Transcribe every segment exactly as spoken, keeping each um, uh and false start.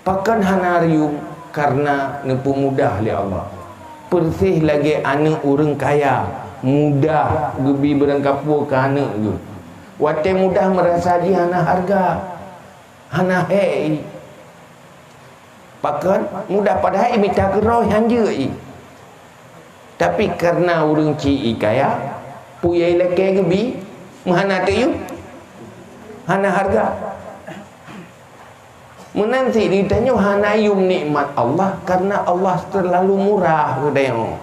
Pakon hana yum? Kareuna neupeumudah lé Allah. Peureséh lagée aneuëk ureuëng kaya, mudah geubi beurangkapeue keu aneuëk geuh. Watée mudah meurasa jih hana hareuga, hana hék i. Pakon? Mudah padahai mita keudroe hanjeuet i. Tapi kareuna ureuëng ci i kaya, peue nyang ilakée geubi, meuhana teuyum, hana hareuga. Meunan cit geutanyoe hana yum nikmat Allah kareuna Allah teulalu murah geutanyoe.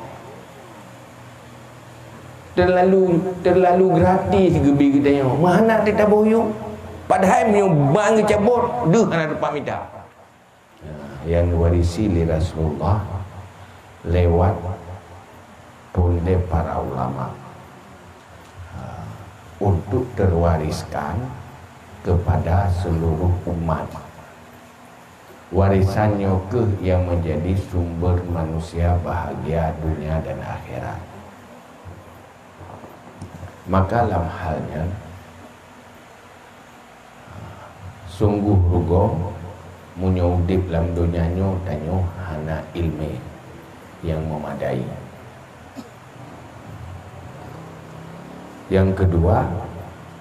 Teulalu, teulalu gratis geubi geutanyoe. Meuhana teutabôh yum. Padahai meunyoe ban geucabot, deuh hana teumpat mita. Nyang diwarisi lé Rasulullah lewat phon lé para ulama, ha, untuk terwariskan kepada seluruh umat. Warisan nyoe keuh nyang menjadi sumber manusia bahagia dunia dan akhirat. Maka lam hal nyan, sungguh rugoe meunyoe udeb lam donya nyoe tanyoe hana iéleumé nyang meumadai. Nyang keudua,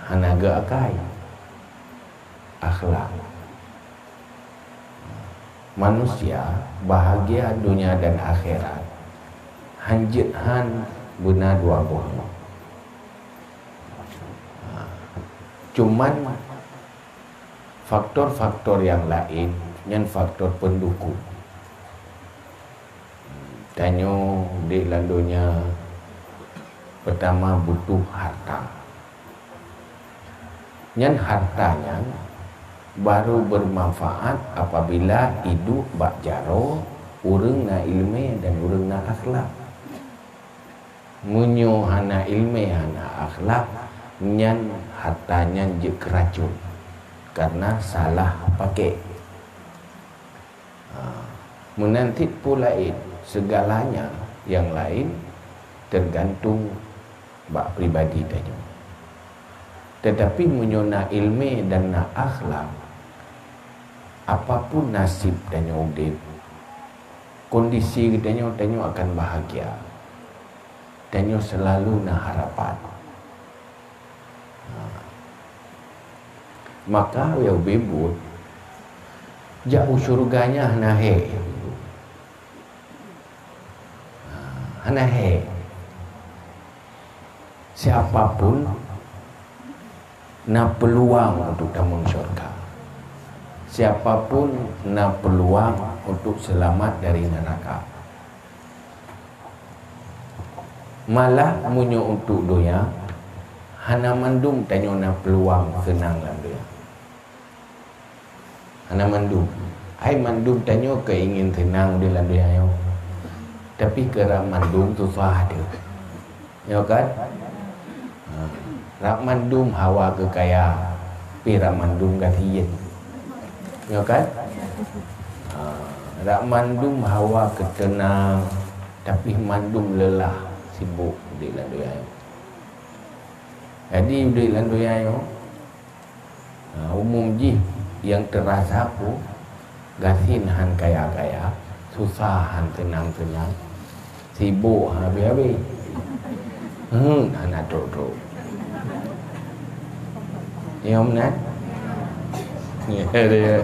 hana geuakai, akhlak. Manusia bahagia dunia dan akhirat hanjeuet han beuna dua boh nyoe. Cuman faktor-faktor nyang laén nyan faktor peundukung. Tanyoe di lam donya, peutama butuh harta. Nyan harta nyan baru bermanfaat apabila idup bak jaroe ureuëng na iéleumé dan ureuëng na akhlak. Meunyoe hana iéleumé, hana akhlak, nyan harta nyan jeuet keu racun, kareuna salah paké. Ha, meunan cit peue laén, seugalanya nyang laén teugantung bak pribadi tanyoe. Teutapi meunyoe na iéleumé dan na akhlak, apapun naseb tanyoe udeb, kondisi geutanyoe, tanyoe akan bahagia. Tanyoe seulalu na harapan. Ha. Maka ya ubé buet, jak u syeuruga nyan hana hék. Ha, hana hék. Siapa pun na peuluang untuk tamong syurga. Siapa pun na peuluang untuk seulamat dari neuraka. Malah meunyoe untuk donya, hana mandum tanyoe na peuluang seunang lam donya. Hana mandum. Hai mandum tanyoe keuingin seunang di lam donya nyoe. Tapi keu rab mandum susah teuh. Nyoe kan? Ha. Rab mandum hawa keu kaya, tapi rab mandum gasien. Nyoe kan? Ha. Rab mandum hawa keu teunang, tapi mandum leulah sibuk di lam donya nyoe. Jadi, udeb lam donya nyoe, ha, umum jih nyang teurasa peue, gasien han kaya-kaya, susah han seunang-seunang, sibuk han habéh-habéh. Hmm, hana trok-trok. Ya, meunan? Ya, ya.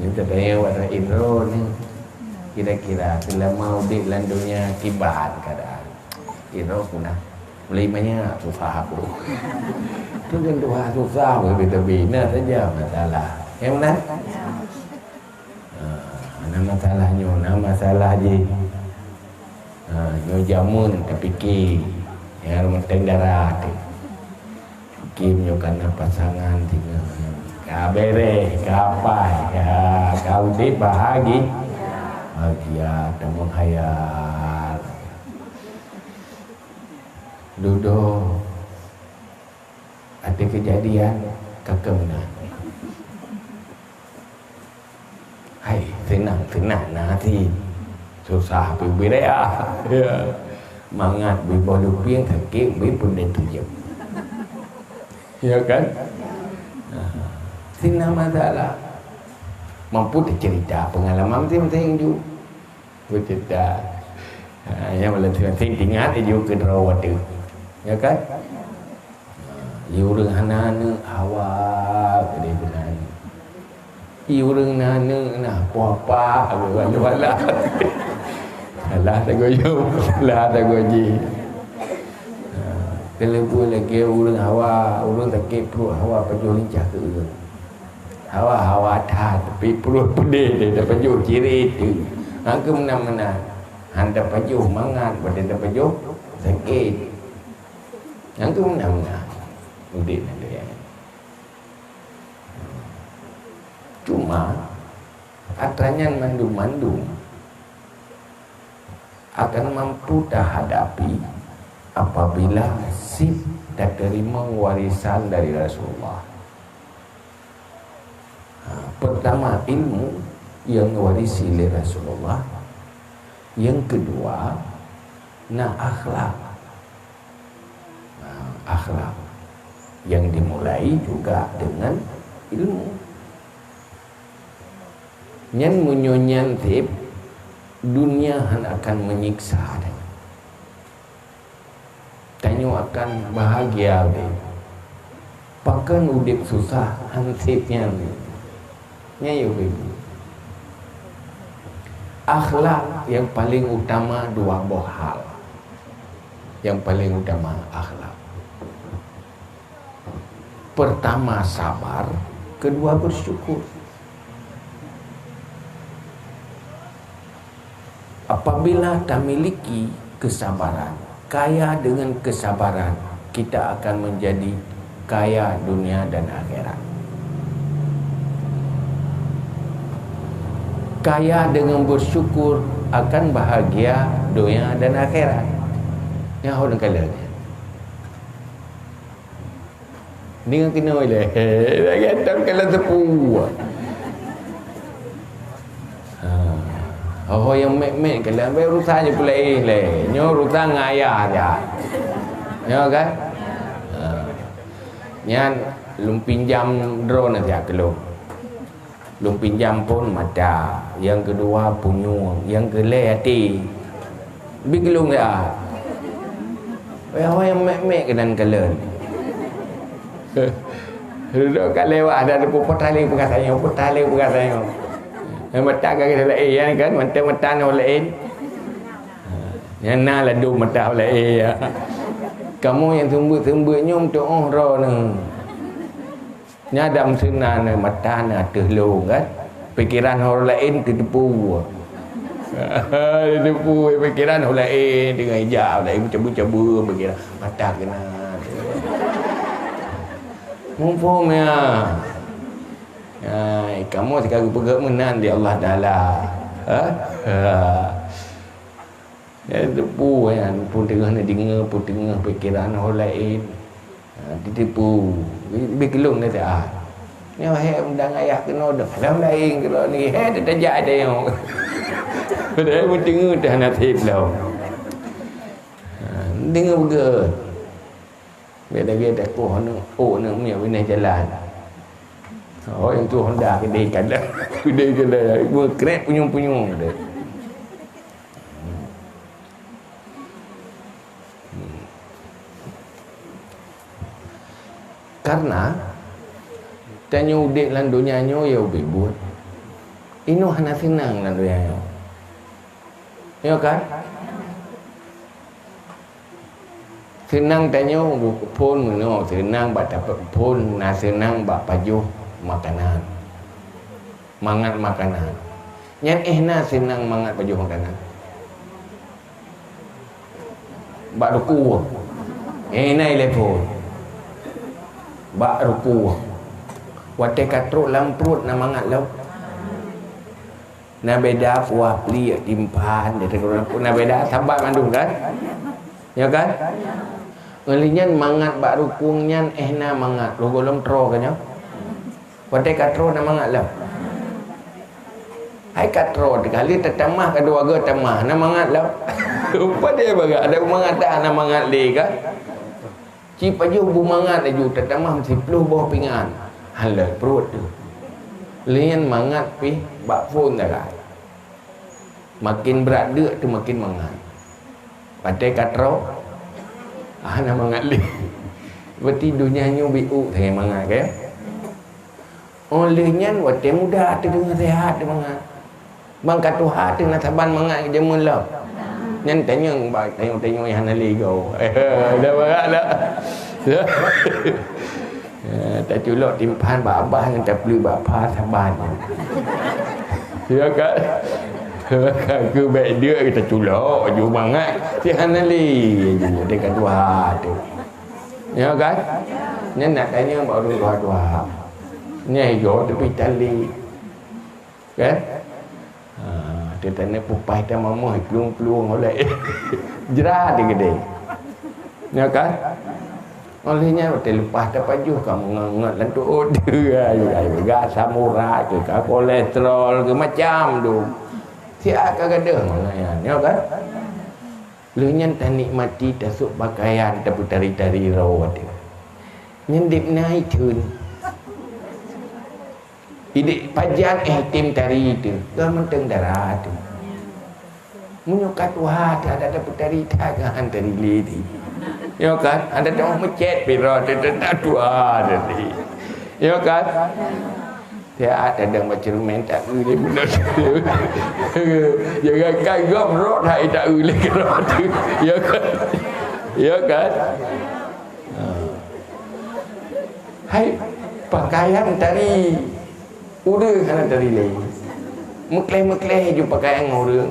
Ni teuka watèe inro ni. Kira-kira seulama udeb lam donya kiban keuadaan. Inong puna. Mulai banyak susah aku. Tu kan doa susah, begitu bina saja masalah. Yang mana? Ha, na masalah nyoe, na masalah jih. Ha, nyoe jameun tapike. Nyang rumoh teng darat. Kim nyoe kana pasangan singoh. Ka bereh, ka pai, ka, ka udeb bahagia. Bahagia, tamong khayal. Dudoe. Ada kejadian, ka keuh meunan. Hai, seunang-seunang na hati. Susah pih beu raya. Ya. Mangat beu boh lupieng, sakét beu peureulèe tujem. Ya kan? Nah, sina masalah. Mampu teuceurita peungalaman masing-masing ju. Beuteuta. Ha, nyang malam masing-masing teuingat ju keudroe watèe. Ya kan? Ha, yue ureueng hana aneuk, hawa keudeh keunan. Yue ureueng na aneuk, na apa-apa, alah, alah tagoyom, alah tagoji. Ha, keuleubeh lagèe ureueng hawa, ureueng sakét pruet hawa pajoh lincah keu ureueng. Hawa-hawa that, tapi pruet peudeh deh, tapajoh cirét teuh. Hana keu meunan-meunan. Han tapajoh mangat, padahai tapajoh sakét. Hana keu meunan-meunan. Udép nyan lagèe nyan. Cuma, atra nyan mandum-mandum akan mampu tahadapi apabila sip tateurimong warisan dari Rasulullah. Ha, pertama, ilmu yang diwarisi oleh Rasulullah. Yang kedua, na akhlak. Ha, akhlak yang dimulai juga dengan ilmu. Nyan meunyoe nyan sép, dunia hana akan menyiksa tanyoe. Tanyoe akan bahagia udép. Pakon udép susah han sép nyan? Nyan yue beuibu. Akhlak yang paling utama dua boh hal. Yang paling utama akhlak. Pertama sabar, kedua bersyukur. Apabila tamiliki kesabaran, kaya dengan kesabaran, kita akan menjadi kaya dunia dan akhirat. Kaya dengan bersyukur akan bahagia dunia dan akhirat. Nyan ho neukalon nyan. Deungon keunoe lé. Lagèe tam kalon teupeu. Ha. Oh, nyang mèt-mèt kalon, bèk urusan nyoe peulaén lé. Nyoe urusan ngon ayah aja. Nyoe kan? Ha. Nyan lôn pinjam droeneuh siat keu lôn. Lôn pinjam phôn mata, nyang keudua punyueng, nyang keulhèe até. Bit lôn ya. Wahai nyang mèk-mèk keunan kalon. Dudoe ka lewat, ada peutalé peugah tanyoe, peutalé peugah tanyoe. Eh, mata ka kita laén, ya kan? Mata, mata nyoe laén. Nyang na ladôm mata laén, ya. Kamoe nyang seumeubeuet-seumeubeuet nyoe meutuoh droeneuh. Nyan dam seunan mata na ateueh lôn kan. Pikeran ho laén teuteupeue. Teuteupeue pikeran ho laén, deungon ija ho laén, meucabu-cabu pikeran. Mata keunan. Muphom ya. Hai, kamoe sika geupeugah meunan di Allah Taala. Ha? Ha. Ya, teupeu, ya, pun teungoh neudeungoe, pun teungoh pikeran ho laén. Ha, teuteupeue. Bi-, bi keulong dah tak. Nyoe hai undang ayah keunoe dong. Dah laén keunoe ni. Hai, dah tajak ada nyoe. Padahai pun teungoh dah nasib lom. Ha, deungoe beugöt. Beda-beda koh aneuk, oh, aneuk miet binéh jalan. Oh, nyang tu Honda keudeh kada. Keudeh kada. Krek punyueng-punyueng keudeh. Karena tanyoe udép lam donya nyoe ya ubit buet. Inoe hana seunang lam donya nyoe. Ya kan? Seunang tanyoe phôn meunoe, seunang bak tapeuet phôn, na seunang bak pajoh makanan. Mangat makanan. Nyan éh na seunang mangat pajoh makanan. Bak ruku. Éh na ilée phôn. Bak ruku. Watée ka trok lam pruet na mangat lom. Na beda puah pliek timphan, na beda sabat mandum kan? Ya kan? Ngon lé nyan mangat bak rukueng nyan éh na mangat, lôn gohlom troe ka nyoe. Watée ka troe na mangat lom. Hai ka troe teuka lé tatamah ka dua goe tamah, na mangat lom. Padahai bagak ada mangat dah na mangat lé kan? Ci pajoh bu mangat laju tatamah siploh boh pingan. Hana lé pruet teuh. Lheueh nyan mangat pih bak phon sagai. Makin brat deuk teuh makin mangat. Watèe ka troh, hana mangat lé. Berarti donya nyoe biôk sagai mangat, kan? Óh lheueh nyan watèe muda teuh deungon seuhat teuh mangat. Ban ka tuha teuh na saban mangat geujeumeun lom. Nyan tanyong bak tanyoe-tanyoe nyang hana lé goe. Dah brat dah. Eh, taculok timphan bak babah ngon tapeuleuek bak pha saban. Ya kan? Ka keu bèk deuk taculok ju mangat. Si hana lé ju watèe ka tuha teuh. Ya kan? Nyan nak tanyong bak ureueng tuha-tuha. Nyan igoe teupitali. Kan? Ha, teutanyoe pupai tamamah plueng-plueng oleh jra di gede. Ya kan? Oleh nyan watèe leupah tapajoh ka meungat-ngat lam tuot. Ai, ai, peugah asam urat keu ka kolesterol keu macam tu. Siat ka gadoh mangat nyan, ya kan? Lheueh nyan tanikmati tasôk pakaian tapeutari-tari droe teuh. Nyan deb na itheun. Idék pajan eh tem tari teuh, ka mantong dara teuh. Meunyoe ka tuha teuh, adak tapeutari that ngon han tari lé teuh. Nyoe kan, adak tameucét pih droe teuh, teuh, teuh tuha teuh. Nyoe kan? Siat tadong bak ceureumen tak eu lé bunoe. Jangankan gob rot hai tak eu lé keudroe teuh. Ya kan? Ya kan? Ha. Hai, pakaian tari ureueng hana tari lé. Meuklèh-meuklèh ju pakaian ngon ureueng.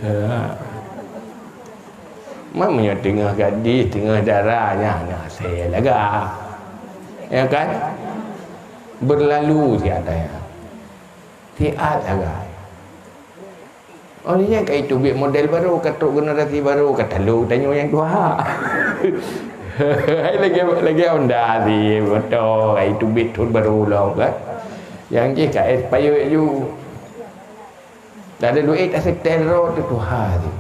Ha. Man meunyoe teungoh gadis, teungoh dara, nyan hana asèe lagak. Ya kan? Berlalu siat nyan. Siat sagai. Oh, nyan ka iteubiet model baru, ka trok generasi baru, ka talo tanyoe nyang tuha. Hai lagèe, lagèe Honda si moto, ka iteubiet thôn baru lom kan. Nyang jih ka expire laju. Dah ada duit taseutèl droe teuh tuha si.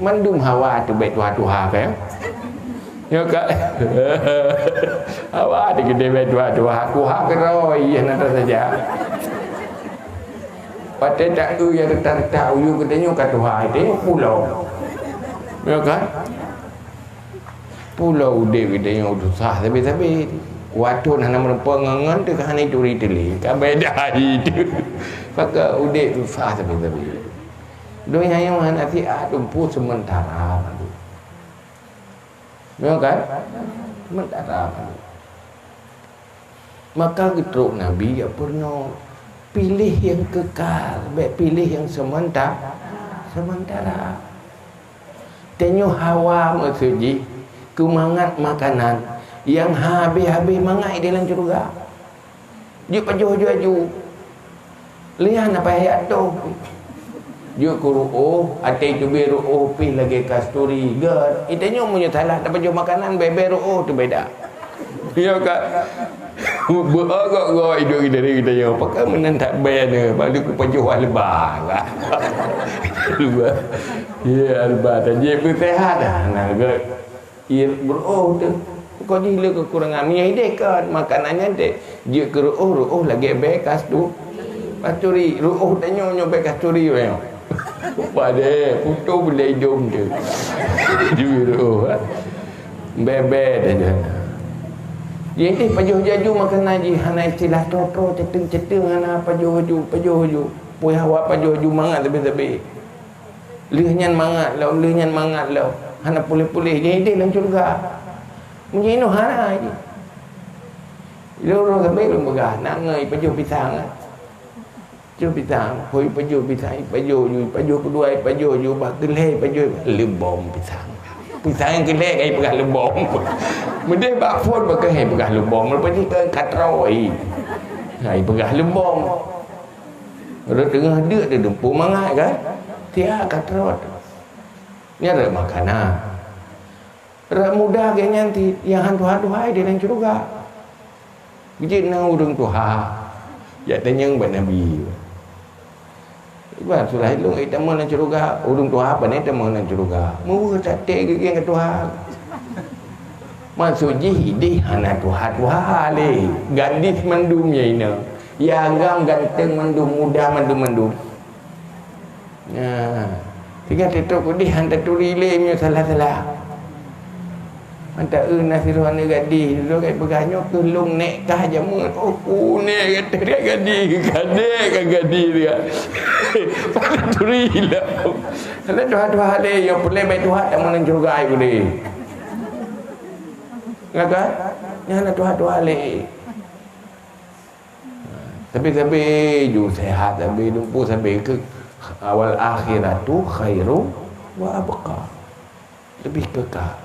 Mandum hawa teuh bèk tuha-tuha kan? Ya kan? Hawa teuh geutanyoe bèk tuha-tuha. Tuha keudroe, iya na saja. Watèe tak eu nyang reuta-reuta, uyuek geutanyoe ka tuha, geutanyoe pulo. Ya kan? Pulo udép geutanyoe susah sabe-sabe. Watèe hana meureumpok ngon-ngon teuh ka hana ituri teuh lé. Ka beda itu. Maka udép susah sabe-sabe. Donya nyoe hana siat, teumpu sementara. Ya kan? Sementara. Maka geutrok Nabi jak peurunoe, piléh nyang kekal, bèk piléh nyang seumenta-, sementara. Tanyoe hawa meuseujid keu mangat makanan nyang habéh-habéh mangat di dalam syeuruga. Jeuet pajoh aju-aju. Lian apa ayat tu? Jeuet keu ru'oh, até teubiet ru'oh pih lagèe kasturi. Gèt, geutanyoe meunyoe salah tapajoh makanan, bèe-bèe ru'oh teuh beda. Ya kan? Beuagak-gak idup dari geutanyoe. Pakon meunan that bèe nyoe, baru kupajoh alba. Alba. Ya, alba. Tajép keu sehat dah. Nah, gèt. Iya, ru'oh teuh. Kok jih le kekurangan. Meunyoe ideh ka makanan nyan teuh, jeuet keu ru'oh, ru'oh lagèe bèe kastu-, kasturi. Ru'oh tanyoe nyoe bèe kasturi nyoe. Padahai putôh bulèe idong teuh. Jeuet ru'oh, ha. Bèe-bèe dah nyan. Jadi pajoh aju makanan jih hana istilah troe-troe, ceteueng-ceteueng hana pajoh aju, pajoh aju. Pue hawa pajoh aju mangat sabe-sabe. Lheueh nyan mangat lom, lheueh nyan mangat lom. Hana puléh-puléh, jadi ideh lam syeuruga. Meunyoe inoe hana jih. Lôn ureueng sabe lôn peugah, nak ngon ipajoh pisang, ah. Pajoh pisang, ho ipajoh pisang, ipajoh ju, ipajoh keudua, ipajoh ju, bak keu lhèe ipajoh, leubom pisang. Pisang nyang keu lhèe ka ipeugah leubom. Meudeh bak phôn bak keu lhèe ipeugah leubom, leupah jih ka, ka troe. Ha, ipeugah leubom. Rot teungoh deuk teuh dumpeue mangat kan? Tiak ka trot. Nyan rot makanan. Rot muda geuh nyan ti nyang han tuha-tuha di dalam syeuruga. Jeuet na ureueng tuha jak tanyong bak Nabi. Iban sulah ilong, eh, tamong lam syeuruga, ureueng tuha pane tamong lam syeuruga. Meuweuh that teuh geuh ngon tuha. Maksud jih idéh hana tuha-tuha lé. Gadis mandum ya ina. Ya agam ganteng mandum, muda mandum-mandum. Nah, tinggai teutôp udéh hana taturi lé meunyoe salah-salah. Mantap, eh, na sidroe aneuk gadis, sidroe kai peugah nyoe keuh lôn nèk kah jameun. Oh, ku nèk kah gadis, kadek ka gadis dia. Turi lah. Hana tuha-tuha lé, nyang peureulèe bèk tuha, tak meunan syeuruga ai udéh. Nggak kan? Nyan hana tuha-tuha lé. Tapi sabe ju sehat, sabe lumpuh, sabe ke awal akhiratu khairu wa abqa. Lebih kekal.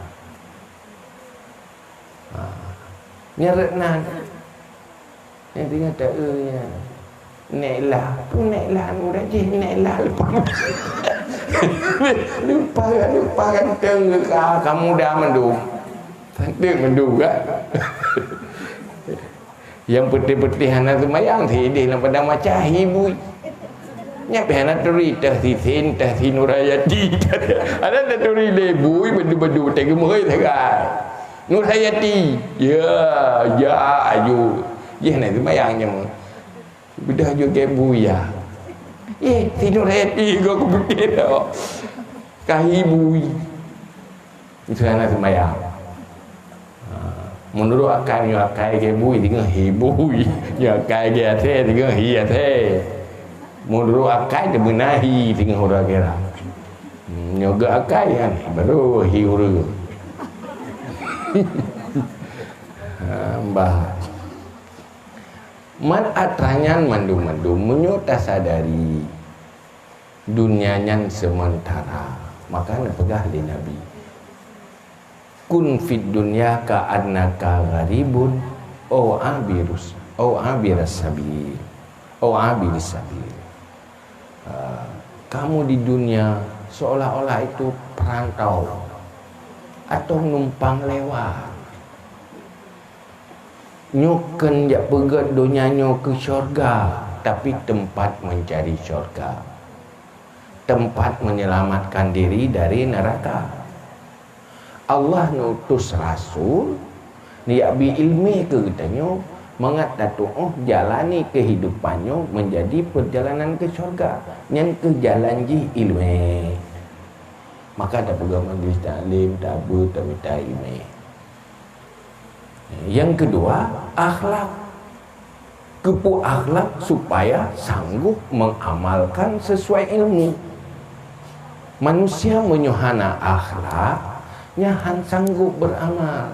Ha. Nyan rot nan. Nyang tinggai taeu nyan. Nèk lah. Pun nèk lah, mudah jih nèk lah. Lupa, lupa ganteng ke ka, kamu dah mandum. Cantik mandum kan? Nyang putih-putih hana seumayang, sidéh lam padang maca, hi bui. Nyan pih hana turi, teuh si Sin, teuh si Nurhayati. Hana taturi lé bui, badu-badu, teuh geumeuhôi sagai. Nurhayati, ya, ya, aju. Jih hana seumayang nyoe. Beudah aju gèt bui, ya. Eh, si Nurhayati, gua kupikir, oh. Ka hi bui. Misalnya sembahyang. Ha, menurut akai, nyoe akai gèt bui, singoh hi bui. Nyoe akai gèt asèe, singoh hi asèe. Menurut akai, teubeuna hi, singoh uroe akhirat. Hmm, nyoe gèt akai, kan? Baru hi uroe. Ha, bah. Mat atra nyan mandum-mandum, meunyoe tasadari, dunia nyan sementara, maka neupeugah lé Nabi, "Kun fid dunya ka'annaka gharibun au abirus, au abiras sabil, au abiris sabil." Ah, kamu di dunia seolah-olah itu perantau atau numpang lewat. Nyoe kheun jak peugèt donya nyoe keu syurga, tapi tempat mencari syurga, tempat menyelamatkan diri dari neraka. Allah neutus rasul, neujak bi ileumèe keu geutanyoe, mangat tatuoh jalani keuhidupan nyoe menjadi perjalanan keu syurga. Nyan keuh jalan jih ileumèe. Maka tapeugah majlis taklim, tabeuet, tamita ileumèe. Yang kedua, akhlak. Keupeue akhlak? Supaya sanggup mengamalkan sesuai ilmu. Manusia meunyoe hana akhlak, nyan han sanggup beramal.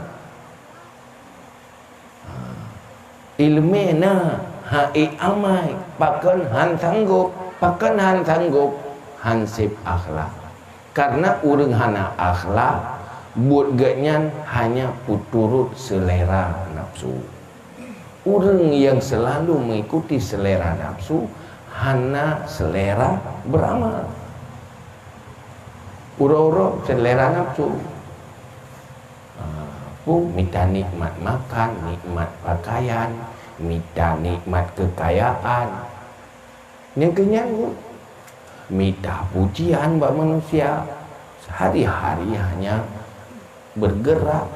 Ileumèe na, han ék amai, pakon han sanggup, pakon han sanggup, han sép akhlak. Karena ureuëng hana akhlak, buet geuh nyan hanya peuturot seulera nafsu. Ureuëng nyang seulalu meuikuti seulera nafsu, hana seulera beuramal. Uroe-uroe seulera nafsu. Ha, peue mita nikmat makan, nikmat pakaian, mita nikmat keukayaan. Nyang keunyan mita pujian bak manusia, sehari-hari hanya bergerak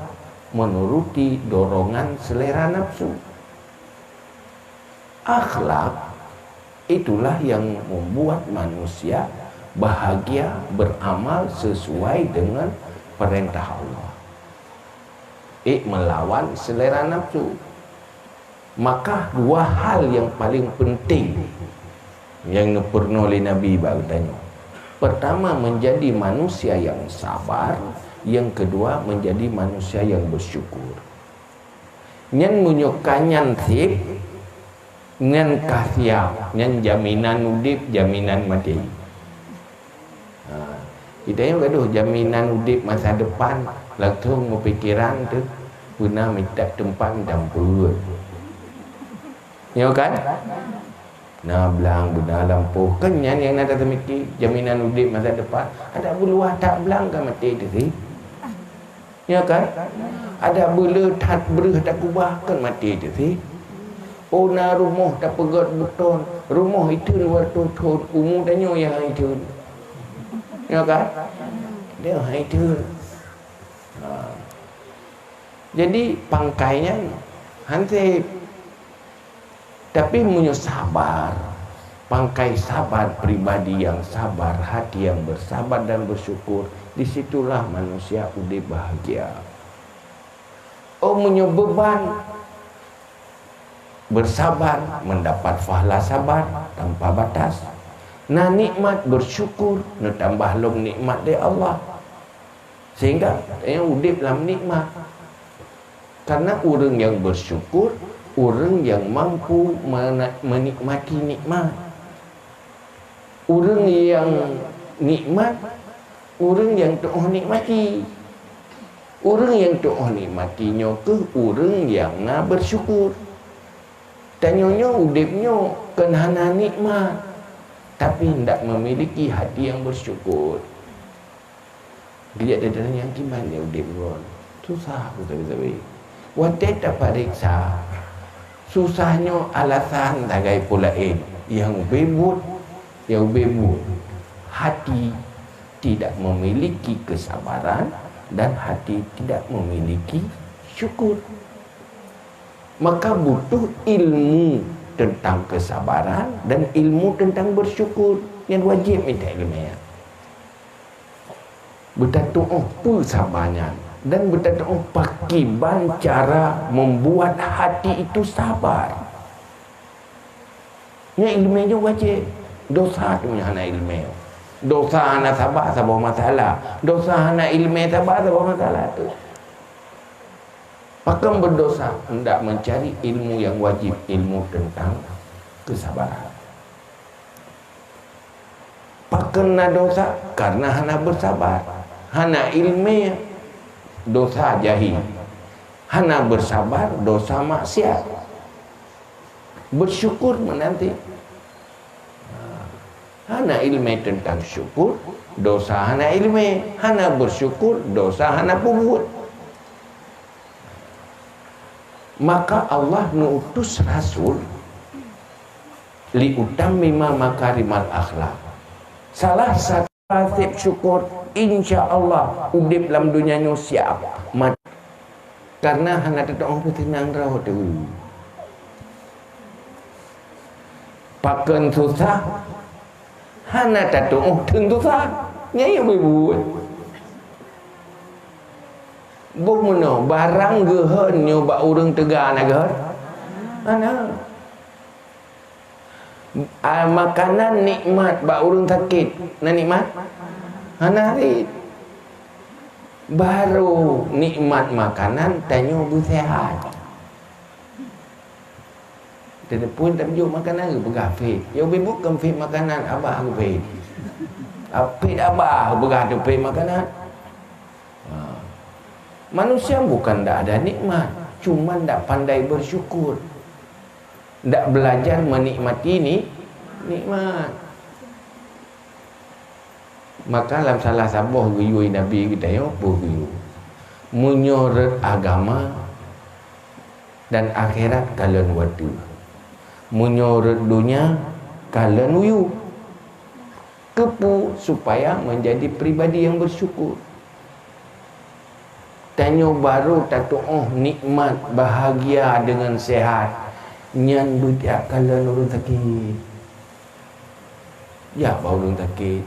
menuruti dorongan selera nafsu. Akhlak itulah yang membuat manusia bahagia beramal sesuai dengan perintah Allah. Eh, melawan selera nafsu. Maka dua hal yang paling penting yang neupeurunoe lé Nabi bak geutanyoe. Pertama, menjadi manusia yang sabar, yang kedua, menjadi manusia yang bersyukur. Nyan meunyoe ka nyan sép, nyan ka siap, nyan jaminan udép, jaminan maté. Ha, geutanyoe gadoh jaminan udép masa depan, langsung meupikiran teuh, peue na mita teumpat mita peuet. Nyoe kan? Na blang, beuna lampôh. Kan nyan nyang na tatamiki, jaminan udép masa depan. Adak beuluwah that blang ka maté teuh. Nyoe kan? Adak beuleu that breuh takubah kan maté teuh. Oh, na rumoh tapeugöt beuton, rumoh iteun dua reutôh thon, umu tanyoe nyang han iteun. Nyoe kan? Dia han iteun. Ha. Jadi pangkai nyan hansip. Tapi meunyoe sabar, pangkai sabar, pribadi nyang sabar, hati nyang bersabar dan bersyukur, di situlah manusia udeb bahagia. Oh, meunyoe beuban, bersabar, mendapat pahala sabar tanpa batas. Na nikmat, bersyukur, neutambah lom nikmat dari Allah. Sehingga tanyoe udeb lam nikmat. Karena ureuëng nyang bersyukur, ureuëng nyang mampu mena-, menikmati nikmat. Ureuëng nyang nikmat, ureuëng nyang tuoh nikmati. Ureuëng nyang tuoh nikmati nyoe kheueh ureuëng nyang na bersyukur. Tanyoe nyoe udeb nyoe kon hana nikmat, tapi ndak memiliki hati nyang bersyukur. Geujak teutanyong kiban lé udeb droe. Susah beutôi-beutôi. Watée tapareksa, susah nyoe alasan sagai peue laén. Nyang ubé buet, nyang ubé buet. Hati tidak memiliki kesabaran dan hati tidak memiliki syukur. Maka butuh ilmu tentang kesabaran dan ilmu tentang bersyukur. Nyan wajéb mita iéleumé. Beutatuoh peue saba nyan dan beutatuoh pakiban cara membuat hati itu sabar. Nyan iéleumé nyoe wajéb. Dosa tu nyang hana iéleumé. Dosa hana sabar saboh masalah. Dosa hana iéleumé sabar saboh masalah tu. Pakon berdosa? Hendak mencari ilmu yang wajib, ilmu tentang kesabaran. Pakon na dosa? Karena hana bersabar. Hana iéleumé, dosa jahil. Hana bersabar, dosa maksiat. Bersyukur menanti. Hana iéleumé tentang syukur, dosa hana iéleumé. Hana bersyukur, dosa hana peubuet. Maka Allah neuutus rasul liutammima makarimal akhlak. Salah satu nasib syukur, insya Allah udeb lam dunia nyoe siap mat-, karena hana teutuoh peuseunang droe teuh. Pakon susah, hana tatuoh teun susah. Nyan nyang beubuet. Boh meunoe, barang geuhon nyoe bak ureuëng teuga na geuhon? Hana. Ah, makanan nikmat bak ureuëng sakét, na nikmat? Hana rit. Baru nikmat makanan tanyoe beuseuhat. Telepon tamjok makanan geupeugah fit. Ya ubé buet kon fit makanan, abah geupit. Ah, fit abah geupeugah tu fit makanan. Ha. Manusia bukan ndak ada nikmat, cuma ndak pandai bersyukur. Ndak belajar menikmati ni, nikmat. Maka lam salah saboh geuyue Nabi geutanyoe peue geuyue? Meunyoe rot agama dan akhirat kalon wateuh. Meunyoe rot donya kalon uyueb. Keupeue? Supaya menjadi pribadi yang bersyukur. Tanyoe baru tatuoh nikmat bahagia dengan sehat, nyan beujak kalon ureuëng sakét. Jak bak ureuëng sakét,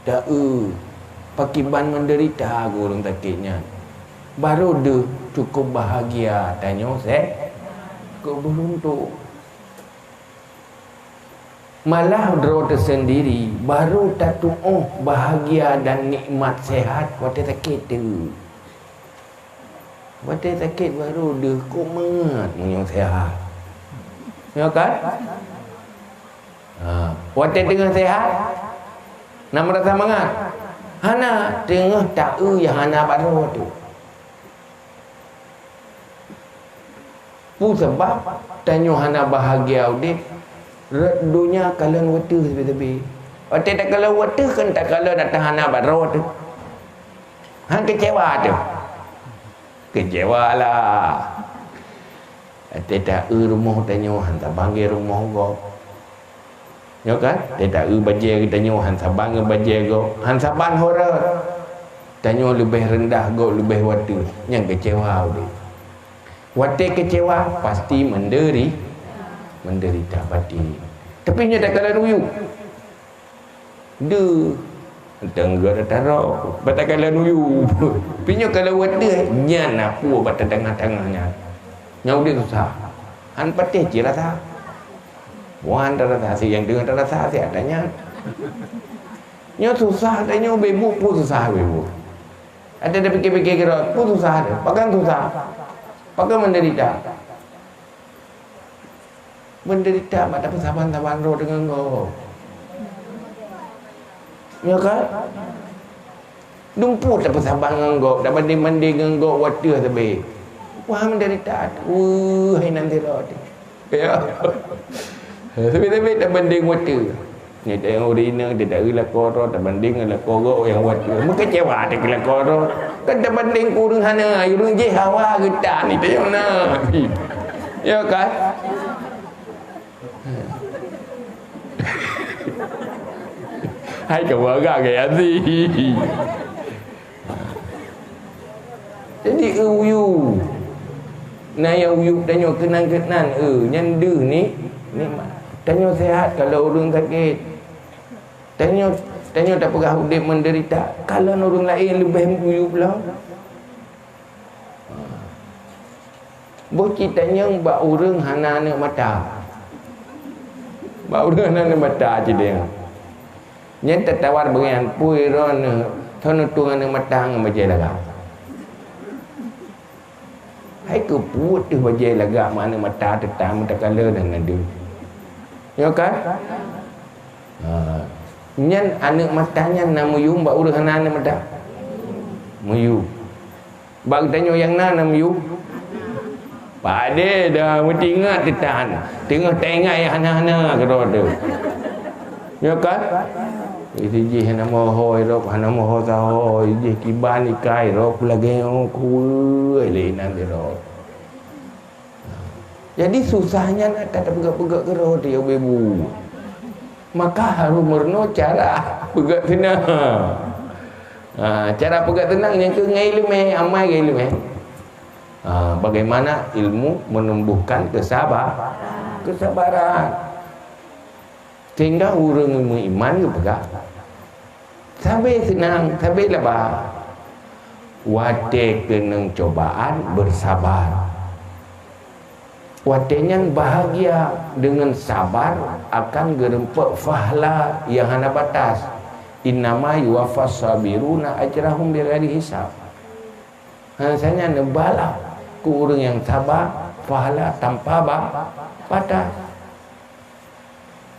ta-eu pakiban menderita keu ureuëng sakét nyan. Baru deuh cukup bahagia tanyoe se-, cukup beruntung. Malah droe teusendiri baru tatuoh bahagia dan nikmat sehat watée sakét teuh. Watée sakét baru deuh kok mangat meunyoe sehat. Ya kan? Ha, watée teungoh sehat, na meurasa mangat? Hana, teungoh ta-eu nyang hana bak droe teuh. Peue sabab tanyoe hana bahagia udeb? Rot donya kalon wateuh sabe-sabe. Watée takalon wateuh kan takalon ata hana bak droe teuh. Han keucewa teuh. Keucewa lah. Watée ta-eu rumoh tanyoe han saban lé rumoh gob. Nyoe kan, teuta eu bajée geutanyoe han saban ngon bajée gob, han saban ho rot. Tanyoe leubeh reundah gob, leubeh wateuh, nyang keucewa udeb. Watée keucewa, pasti meunderi-, meunderita batin. Tapi nyoe takalon uyueb. Deuh, teunggor taro, bak takalon uyueb. Tapi nyoe kalau watée, nyan na peue bak teutanggah-tanggah nyan. Nyang udeb susah. Han patéh cit rasa. Wan tarasa si nyang deungon tarasa si ada nyan. Nyoe susah, tanyoe beubu pun susah beubu. Ada dah pikir-pikir kira, pun susah ada. Pakon susah? Pakon menderita? Menderita bak tapeusaban-saban droe deungon gob. Ya kan? Dumpeue tapeusaban ngon gob, tabandeng-bandeng ngon gob wateuh sabe. Wah, menderita. Weuh, hai nan sidroe teuh. Ya. Sabe-sabe tabandeng wateuh. Nyoe tayong ureueng inong teuh taeu lakoe droe tabandeng ngon lakoe gob nyang wateuh. Meukeucewa teuh keu lakoe droe. Kan tabandeng keu ureueng hana, ureueng jih hawa geutan tayong na. Ya kan? Hai ka beuagak gaya sih. Jadi, eu, uyueb. Na nyang uyueb tanyoe keunan-keunan, eu, nyan deuh ni, nikmat. Tanyoe sehat kalau ureueng sakét. Tanyoe, tanyoe tapeugah udeb menderita, kalau ureueng laén leubeh uyueb lom. Boh cit tanyong bak ureueng hana aneuk mata. Bak ureueng hana aneuk mata cit tanyong. Nyan tatawar beungian pui droeneuh, thon tueng aneuk mata ngon bajée lagak. Hai keupeue teuh bajée lagak meuaneuk mata teutam takalon dan nadu. Nyo kan? Ha. Nyan aneuk mata nyan na meuyum bak ureueng hana aneuk mata? Meuyum. Bak geutanyoe nyang na, na meuyum? Padé dah meutingat teutan. Teungoh taingat nyang hana-hana keudroe teuh. Nyo kan? Isi jih hana meuhôi rot, hana meuhôi saho, isi jih kiban ikai rot, lagée nyoe kuweueh lé inan keudroe. Jadi susah nyan ata tapeugah-peugah keudroe teuh ya ibu. Maka harus meurunoe cara peugah seunang. Ha, cara peugah seunang nyang keu ngon ileumé, amai ngon ileumé. Ha, bagaimana ilmu menumbuhkan kesaba-, kesabaran. Sehingga ureueng meuiman geupeugah, sabe seunang, sabe laba. Watée keunong cobaan, bersabar. Watée nyan bahagia, deungon sabar akan geureumpok fahla nyang hana batas. Innama yuwaffas sabiruna ajrahum bighairi hisab. Hana sajan neubalah keu ureueng nyang saba, fahla tanpa ba-, batas.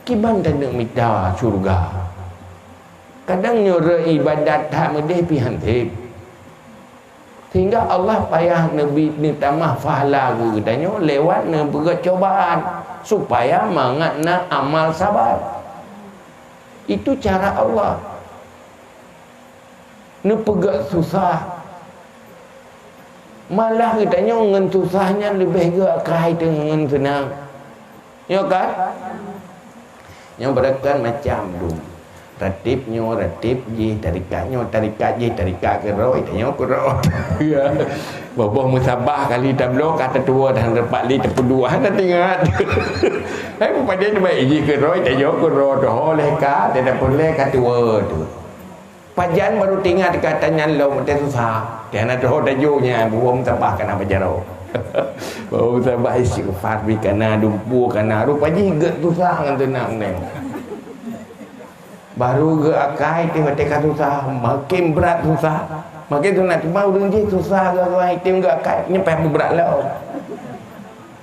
Kiban taneuk mita syeuruga. Kadang nyoe rot ibadat that meudeh pih han seb. Sehingga Allah payah neubi neutamah fahla keu geutanyoe lewat neupeugah cobaan, supaya mangat na amal sabar. Itu cara Allah. Neupeugah susah. Malah geutanyoe ngon susah nyan leubeh geuakai teungon seunang. Nyo kan? Nyo beureukan macam dum. Ratib nyoe, ratib jih, tarekat nyoe, tarekat jih, tarekat keudroe, tanyoe keudroe. Ya. Boh-boh musabah kali tabloe ka tatuwoe dan repat li tapeuduek hana teuingat. Hai, peue padé nibak jih keudroe, tanyoe keudroe, teuho lheueh ka, teudapeue lheueh ka tuwoe tu. Pajan baru teuingat kata nyan lom teuh susah. Tiana teuho tajok nyan, buwong tabah kana bajaro. Buwong tabah istighfar bi kana, dumpeue kana. Rupa jih gét susah ngon teunang neng. Baru geuakai teuh watée ka susah, makin brat susah. Makin sunat cuma ureueng jih susah geuakai, tem geuakai, nyan payah beubrat lom.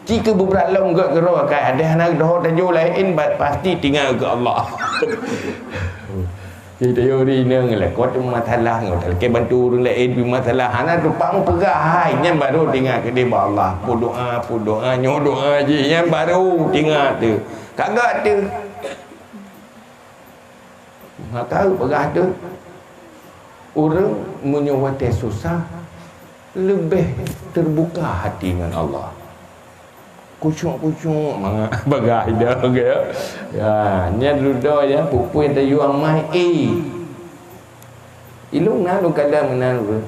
Ci keu beubrat lom gét keudroe akai, adak hana deuh tajok laén, ba-, pasti tinggai keu Allah. Jadi, ureueng inong lakoe teuh masalah, ngon talakée bantu ureueng laén pih masalah, hana teupang peugah hai, nyan baru tinggai keudeh bak Allah. Peudoa, peudoa, nyoe doa jih, nyan baru tinggai teuh. Ka gét teuh. Maka peugah teuh, ureueng meunyoe watée susah, leubeh teubuka hati ngon Allah. Kucok-kucok mangat bagah ida, ya. Ya, nyan dudoe ya, pupui tayue amai, eh. Ilong na lôn kada meunan ureueng.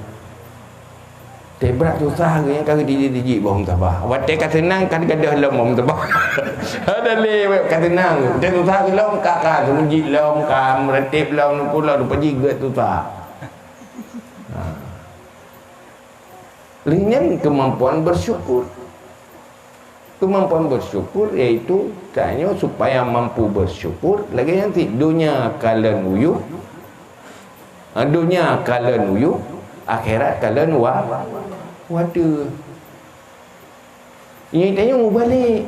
Teuh brat susah geuh nyan ka geutijik-tijik boh meutabah. Watèe ka seunang ka gadôh lom boh meutabah. Ada lé ka seunang. Teuh susah geuh lom ka, ka seumeujid lom, ka meuratéb lom, nupeulo, nupeujigat susah. Ha. Lheueh nyan keumampuan bersyukur. Keumampuan bersyukur iaitu tanyoe supaya mampu bersyukur lagèe nyan cit, donya kalon uyueb, ha, donya kalon uyueb, akhirat kalon wa-, watèe. Nyoe tanyoe mubalek.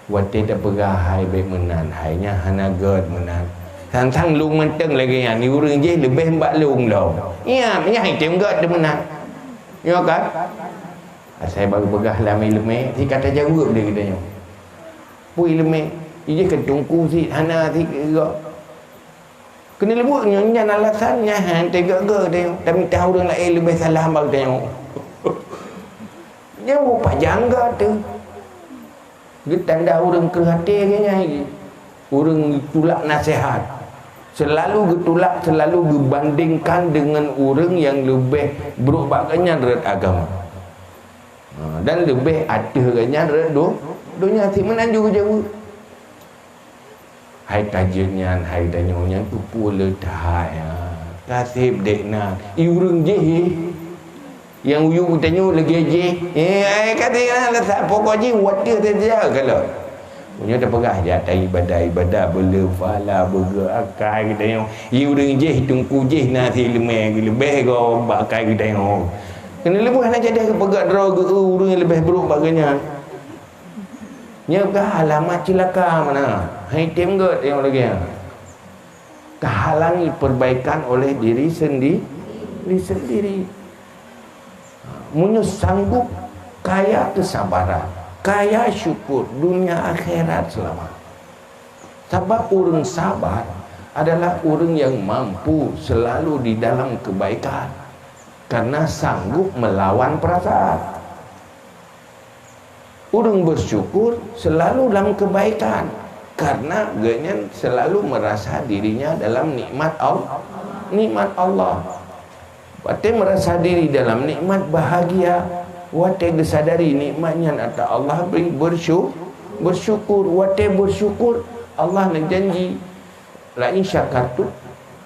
Watèe tapeugah hai bèk meunan, hai nyan hana gèt meunan. Sang-sang lôn mantong lagèe nyan, ureueng jéh leubeh bak lôn lom. Nyan, nyan hai tem gèt meunan. Nyoe kan? Asai bak geupeugah lam ileumèe, si ka tajaweueb lé geutanyoe. Peue ileumèe? Ijih keu teungku sit hana sit gèt. Keuneulheueh nyoe nyan alasan nyan han teuga-ga teuh. Tamita ureueng laén leubeh salah bak teuh. Nyan mupajang ga teuh. Geutanda ureueng kreueh até geuh nyan. Ureueng tulak naseuhat. Seulalu geutulak, seulalu geubandingkan deungon ureueng nyang leubeh brok bak geuh nyan rot agama. Ha, dan leubeh ateueh geuh nyan rot do-, donya. Sit meunan ju geujaweueb. Hai tajeuet nyan, hai tanyoe nyan, keupeue le that, ya. Ka sép dék na. I ureueng jéh, eh. Nyang uyueb tanyoe lagèe jéh. Eh, ai ka sép na, leusah pokok jih, watèe saja kalau. Meunyoe tapeugah, ya, ta ibadah-ibadah, beu le pahala, beu geuakai geutanyoe. I ureueng jéh, teungku jéh, na sit leumèe, leubeh gob bak akai geutanyoe. Keuneulheueh na jadi geupeugah droe geu ureueng nyang leubeh brok bak geuh nyan. Nyoe ka alamat ceulaka meunan. Hai tem gèt nyang lagèe nyan. Tahalangi perbaikan oleh diri sendi-, diri sendiri. Meunyoe sanggup, kaya kesabaran, kaya syukur, dunia akhirat seulamat. Sabab ureueng sabar adalah ureueng nyang mampu selalu di dalam kebaikan, karena sanggup melawan perasaan. Ureueng bersyukur selalu lam kebaikan, karena geuhnyan selalu merasa dirinya dalam nikmat Al-, nikmat Allah. Watèe merasa diri dalam nikmat, bahagia. Watèe geusadari nikmat nyan ata Allah bri, bersyu-, bersyukur. Watèe bersyukur, Allah neujanji, "La in syakartum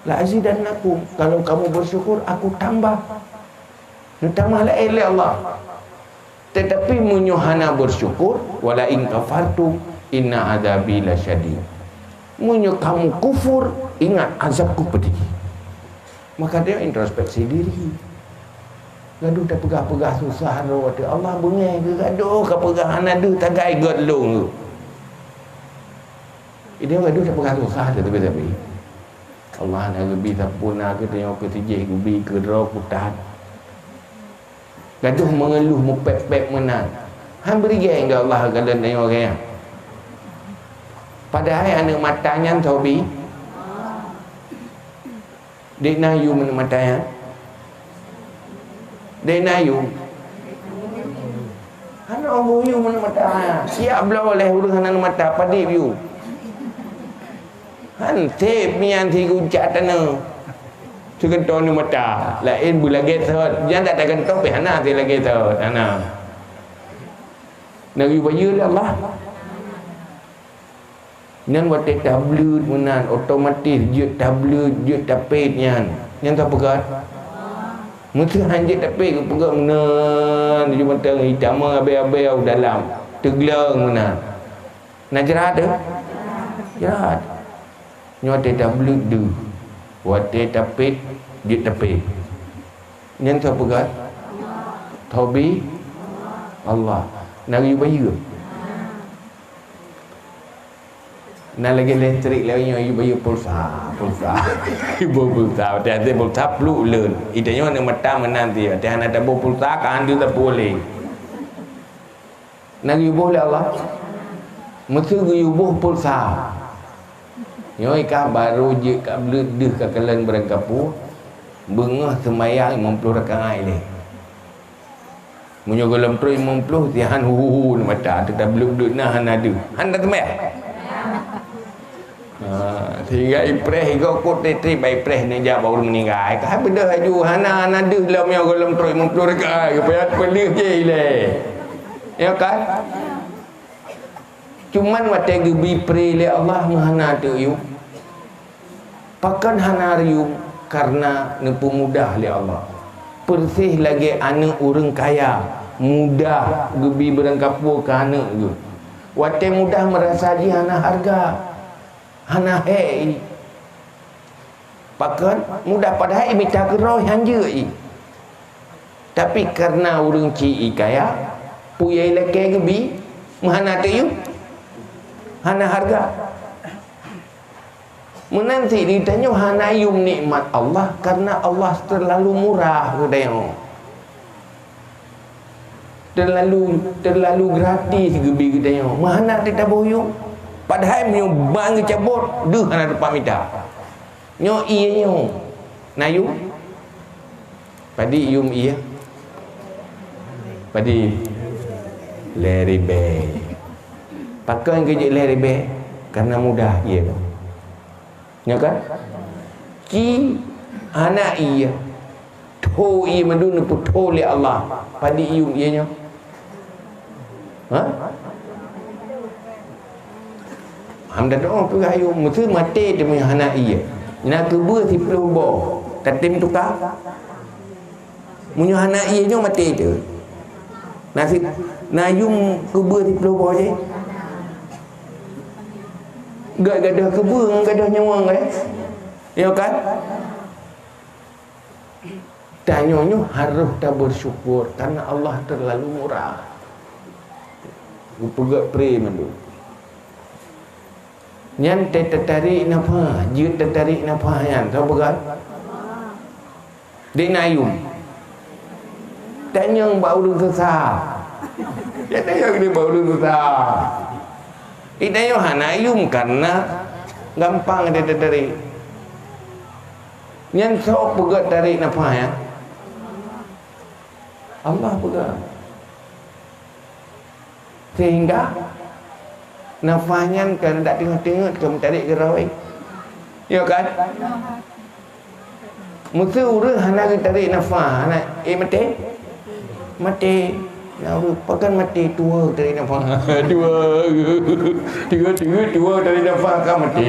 la azidannakum." Kalau kamu bersyukur, aku tambah. Neutamah laén lé Allah. Tetapi meunyoe hana bersyukur, "Wala in kafartum inna adzabi lasyadid." Meunyoe kamu kufur, ingat azabku pedih. Maka dia introspeksi diri. Gadoh tapeugah-peugah susah droe watèe Allah beungèh keu gadoh ka peugah hana deuh tagai gèt lôn. Idéh gadoh tapeugah susah teuh tapi-tapi. Allah na geubi sapeue na keu tanyoe keu sijih geubi keu droe kutat. Gadoh meungeuluh meupék-pék meunan. Han beurigée enggak Allah galon tanyoe gaya. Padahai aneuk mata nyan tobi. Dek na yue meuneuek mata nyan? Dek na yue? Hana boh yue meuneuek mata. Siap bloe lé ureuëng hana mata padib yue. Han sép mian sigu jak tanoh. Sigantoe neumata, laén beulagée sot. Nyang dak tagantoe pih hana silagée sot, hana. Neuyue bayeue lé Allah. Nyan watée tableuet meunan, otomatis jeuet tableuet, jeuet tapét nyan. Nyan sapeugah? Meuseuh han jeuet tapét, geupeugah meunan, di mantong itamong abée-abée u dalam, teugleng meunan. Na jrat teuh? Jrat. Nyoe watée tableuet deuh, watée tapét jeuet tapét. Nyan sapeugah? Tobi Allah. Na geuyue bayeue. Na lagée listrik lagée nyoe, yue bayeue pulsa, pulsa. Yue bayeue pulsa, watée hase pulsa pluek uleuen. Ita nyoe aneuk mata meunan ti, watée hana taboh pulsa, ka han deuh tapuléh. Na geuyue boh lé Allah. Meuseuh geuyue boh pulsa. Nyoe ka barô jeuet ka bleuet deuh ka kalon barangkapeue, beungoh seumayang limong ploh rakaat ilée. Meunyoe gohlom trok limong ploh, sihan hu-hu-hu mata, teutab bleuet-bleuet na hana deuh. Han taseumayang. Ha, Sehingga ipreh igoe kot teutreb bak ipreh neujak bak ureuëng meuninggai. Ka beudôh laju hana, hana deuh lom nyoe gohlom trok limong ploh rakaat, geupeuyan peuleueh jih ilée. Ya kan? Cuman watée geubi pré lé Allah meuhana teuyuem. Pakon hana riuem? Karena neupeumudah lé Allah. Persis lagée aneuëk ureuëng kaya, mudah geubi beurangkapeue keu aneuëk geuh. Watée mudah meurasa jih hana hareuga, hana hék jih. Pakon? Mudah padahai mita keudroe han jeuet jih. Tapi karena ureuëng chik jih kaya, peue nyang ilakée geubi, meuhana teuyuem, hana hareuga. Meunan cit geutanyoe hana yuem nikmat Allah karena Allah terlalu murah geutanyoe. Terlalu, terlalu gratis geubi geutanyoe. Meuhana teutabôh yuem. Padahai meunyoe ban geucabot, deuh hana teumpat mita. Nyoe ié nyoe. Na yuem? Padit yuem ié? Padit? Lhée ribée. Pakon keu jeuet lhée ribée? Karena mudah ié nyoe. Nyo kan? Ci hana ié. Tho ié mandum neupeutho lé Allah. Padit yuem ié nyoe? Ha? Hamdan doa peugah yuem, meuseu maté teuma hana ié. Na keubeue siploh boh, tatem tuka? Meunyoe hana ié nyoe maté teuh. Na si-, na yuem keubeue siploh boh jih. Ga-, gadoh keubeue ngon gadoh nyawöng, eh? Ya kan? Tanyoe nyoe harôh tabeursyukur karena Allah terlalu murah. Geupeugöt pré mandum. Nyan teuh teutarek nafah, jeuet teutarek nafah nyan, soe peugöt? Dek na yuem. Tanyong bak ureuëng susah. Ya tanyong di bak ureuëng susah. Di tanyong hana yuem karena gampang dia teutarek. Nyan soe peugöt tarek nafah nyan? Allah peugöt. Sehingga nafah nyan ka dak teungeut-teungeut ka meutarek keudroe. Ya kan? Meuseu ureuëng hana geutarek nafah, hana, eh, maté? Maté. Na ureuëng pakon maté, tuha geutarek nafah. Tuha. Teungeut-teungeut tuha geutarek nafah ka maté.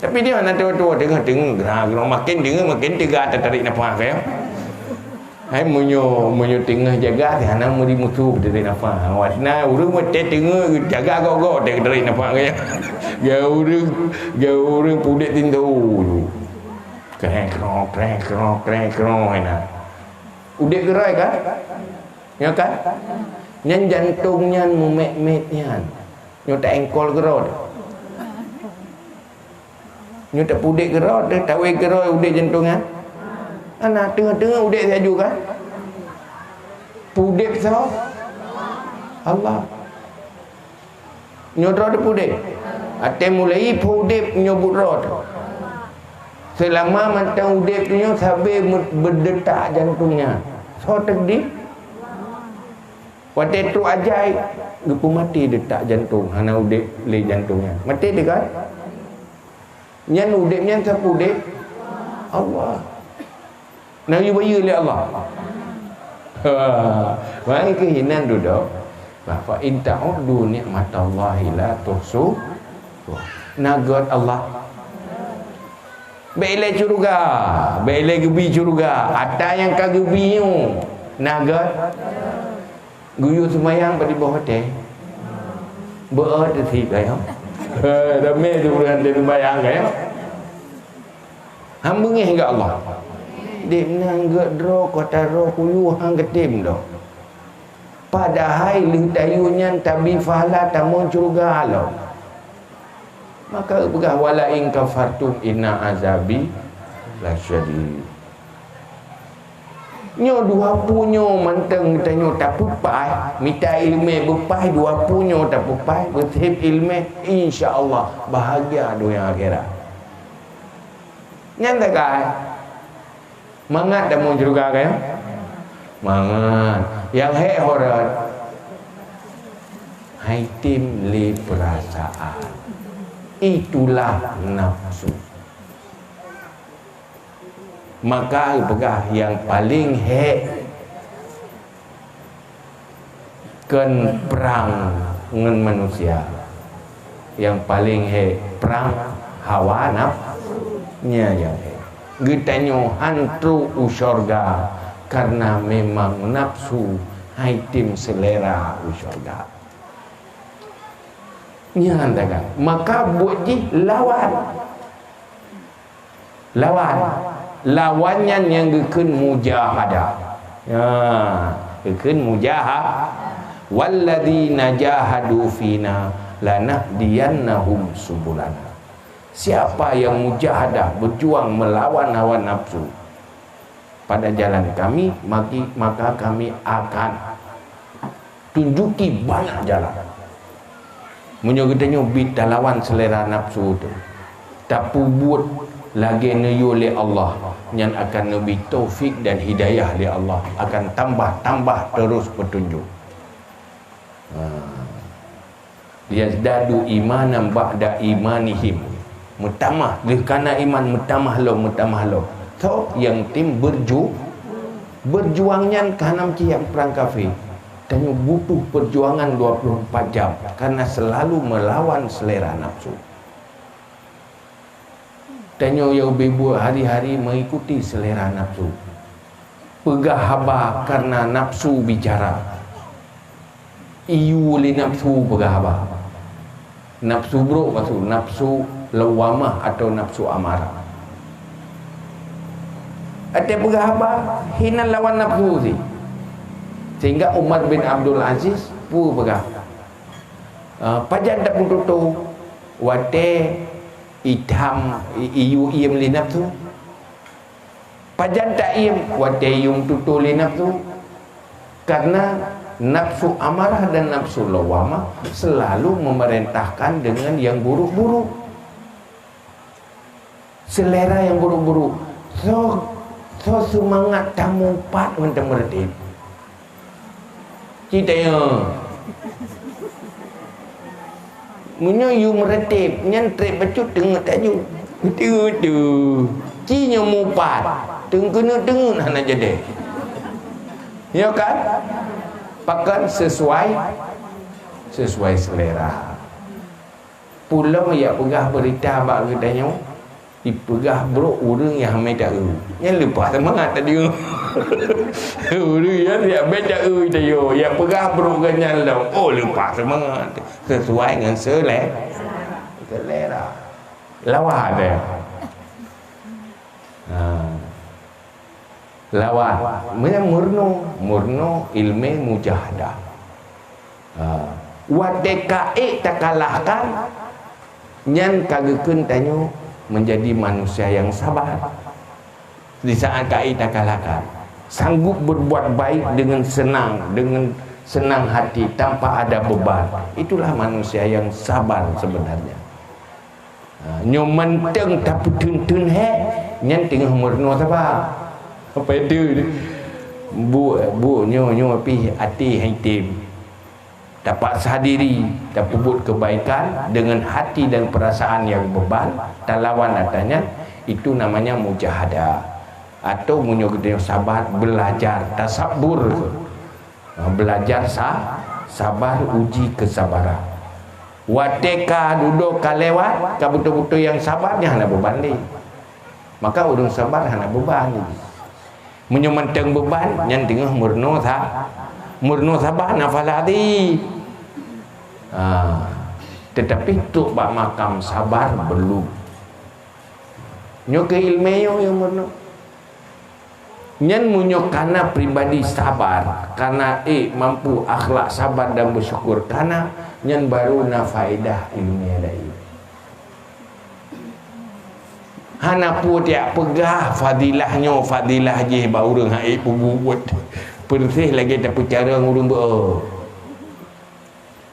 Tapi dia hana tuha-tuha, teungeut-teungeut, geura-geura, makin teungeut makin teuga teutarek nafah ka, ya. Hai meunyoe, meunyoe teungoh jaga, hana meuri musoh teutarek nafah. Awak na ureuëng maté teungeut jaga gok-gok teutarek nafah ka, ya. Geu ureuëng, geu ureuëng pudek tinto tu. Krek krok, krek krok, krek krok, na. Udeb keudroe kan? Ya kan? Nyan jantong nyan mumet-met nyan. Nyoe ta engkol keudroe. Nyoe tapudek keudroe, tawé keudroe udeb jantong nyan. Ana teungoh-teungoh udeb laju kan? Pudeb soe? Allah. Nyoe droe teupudeb. Até mulai pudeb nyoe buet droe. Seulama mantong udeb nyoe sabe meu-, beudetak jantong nyan. Soe teudeb? Watée trok ajai, geupeumaté detak jantong, hana udeb lé jantong nyan. Maté teuh kan? Nyan udeb nyan sapeue udeb? Allah. Na geuyue bayeue lé Allah. Ha, mari keuh inan dudoe. Bah, "Fa in ta'uddu ni'matallahi la tuhsu." Na göt Allah. Bék ilée syeuruga, bék ilée geubi syeuruga. Ata nyang ka geubi nyoe na göt. Geuyue seumayang bak di boh watée. Beuet teusi kayong. Ramé tu ureuëng hana seumayang kayong. Han beungéh keu Allah. Dek meunan gét droe kota droe kuyue han geutem doh. Padahai lheueh tayue nyan tabi pahala tamong syeuruga lom. Maka geupeugah, "Wala in kafartum inna azabi lasyadid." Nyoe dua pue nyoe mantong geutanyoe tapeupaih, mita iéleumé beupaih, dua pue nyoe tapeupaih, beuseb iéleumé, insya Allah bahagia donya akhirat. Nyan sagai. Mangat tamong syeuruga kayong? Mangat. Nyang hék ho rot? Hai tem lé peurasaan. Itulah nafsu. Maka geupeugah nyang paleng hék kon prang ngon manusia. Nyang paleng hék prang hawa nafsu. Nyan nyang hék. Geutanyoe han trok u syeuruga karena memang nafsu hai tem seulera u syeuruga. Nyan takan. Maka buet jih lawan. Lawan. Lawan nyan nyang geukheun mujahadah. Ya, geukheun mujaha-, "Walladzina jahadu fina lanahdiyannahum subulana." Siapa yang mujahadah, berjuang melawan hawa nafsu, pada jalan Kami, maki-, maka Kami akan tunjuki banyak jalan. Meunyoe geutanyoe bit talawan seulera nafsu teuh, tapeubuet lagée neuyue lé Allah, nyan akan neubri taufik dan hidayah lé Allah, akan tambah-tambah terus peutunjuk. Ha. "Liyazdadu imanan ba'da imanihim." Meutamah, lheueh kana iman meutamah lom, meutamah lom. Soe nyang tem berju-, berjuang nyan ka hana meucit nyang prang kafé. Tanyoe butuh perjuangan dua puluh empat jam karena selalu melawan selera nafsu. Tanyoe nyang ubé buet hari-hari mengikuti selera nafsu. Peugah haba karena nafsu bicara. Iyue lé nafsu peugah haba. Nafsu brok maksud, nafsu lawamah atau nafsu amarah. Até peugah haba, hinan lawan nafsu sih. Sehingga Umar bin Abdul Aziz pun peugah, "Ah, pajan tapeututoe watée itham i-, iyue iem lé nafsu?" Pajan taiem watée iyue tutoe lé nafsu? Karena nafsu amarah dan nafsu lawamah selalu memerintahkan dengan yang buruk-buruk. Selera yang buruk-buruk. Soe, soe seumangat tamupat ngon tameureutéb? Ci tanyoe. Meunyoe yue meureutéb, nyan treb bacut teungeut aju. Teungeut tu. Ci nyoe mupat. Teungeut-teungeut hana jadi. Ya kan? Pakon sesuai, sesuai selera. Pulo jak peugah beurita bak geutanyoe, jipeugah brok ureuëng nyang hamé taeu. Nyan leupah seumangat tadi. Ureuëng nyan jak bèe taeu tanyoe, jak peugah brok geuh nyan lom. Oh, leupah seumangat. Sesuai ngon sele-, selera. Lawan deh. Ha. Lawan. Meunyoe murno, murno ilmu mujahadah. Ha. Watée ka ék takalahkan, nyan ka geukheun tanyoe menjadi manusia yang sabar. Di saat ka ék takalahkan, sanggup berbuat baik dengan senang, dengan senang hati, tanpa ada beban. Itulah manusia yang sabar sebenarnya. Ha, nyoe mantong tapeutheun-theun hék, nyan teungoh meurunoe sabar. Apa itu? Bu, bu, nyoe, nyoe pih até hai tem. Tapaksa diri, tapeubuet kebaikan dengan hati dan perasaan yang beban, talawan ata nyan, itu namanya mujahadah. Atau meunyoe geutanyoe sabar, belajar tasabur. Ha, belajar sa-, sabar, uji kesabaran. Watée ka dudoe ka lewat, ka beutôi-beutôi nyang sabar, nyan hana beban lé. Maka ureuëng sabar hana beban lé. Meunyoe mantong beban, nyan teungoh meurunoe sa-, meurunoe sabar, nafal hati. Ha, tetapi trok bak makam sabar, belum. Nyoe keu iéleumé nyoe nyang meurunoe. Nyan meunyoe kana pribadi sabar, kana ék mampu akhlak sabar dan bersyukur kana, nyan baru na faedah iéleumé laén. Hana peue tiak peugah fadilah nyoe, fadilah jih bak ureuëng han ék peubuet. Persis lagée tapeucarông ureuëng beu-o.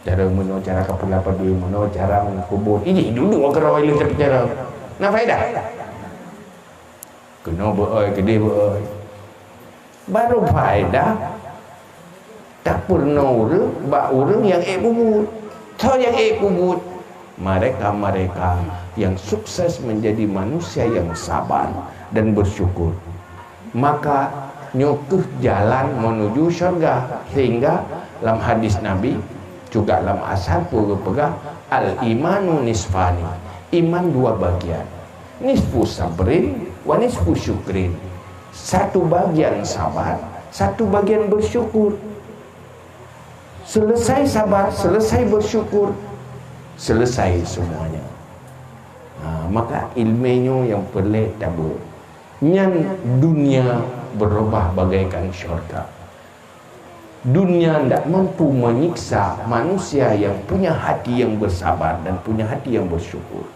Cara meunoe, cara kapula padum, meunoe cara meukubu. Ini duduk keudroe ilée tapeucarông. Na faedah? Keunoe beu-oi, keudeh beu-oi. Baru faedah tapeurunoe ureuëng bak ureuëng nyang ék peubuet. Soe nyang ék peubuet? Mereka-mereka yang sukses menjadi manusia yang sabar dan bersyukur, maka nyoe kheueh jalan menuju syurga. Sehingga lam hadis Nabi, juga lam asar pun geupeugah, "Al-imanu nisfani." Iman dua bagian. "Nisfu sabrin wa nisfu syukrin." Satu bagian sabar, satu bagian bersyukur. Selesai sabar, selesai bersyukur, selesai semuanya. Ha, maka ileumèe nyoe nyang peureulèe tabeuet. Nyan dunia berubah bagaikan syurga. Dunia ndak mampu menyiksa manusia yang punya hati yang bersabar dan punya hati yang bersyukur.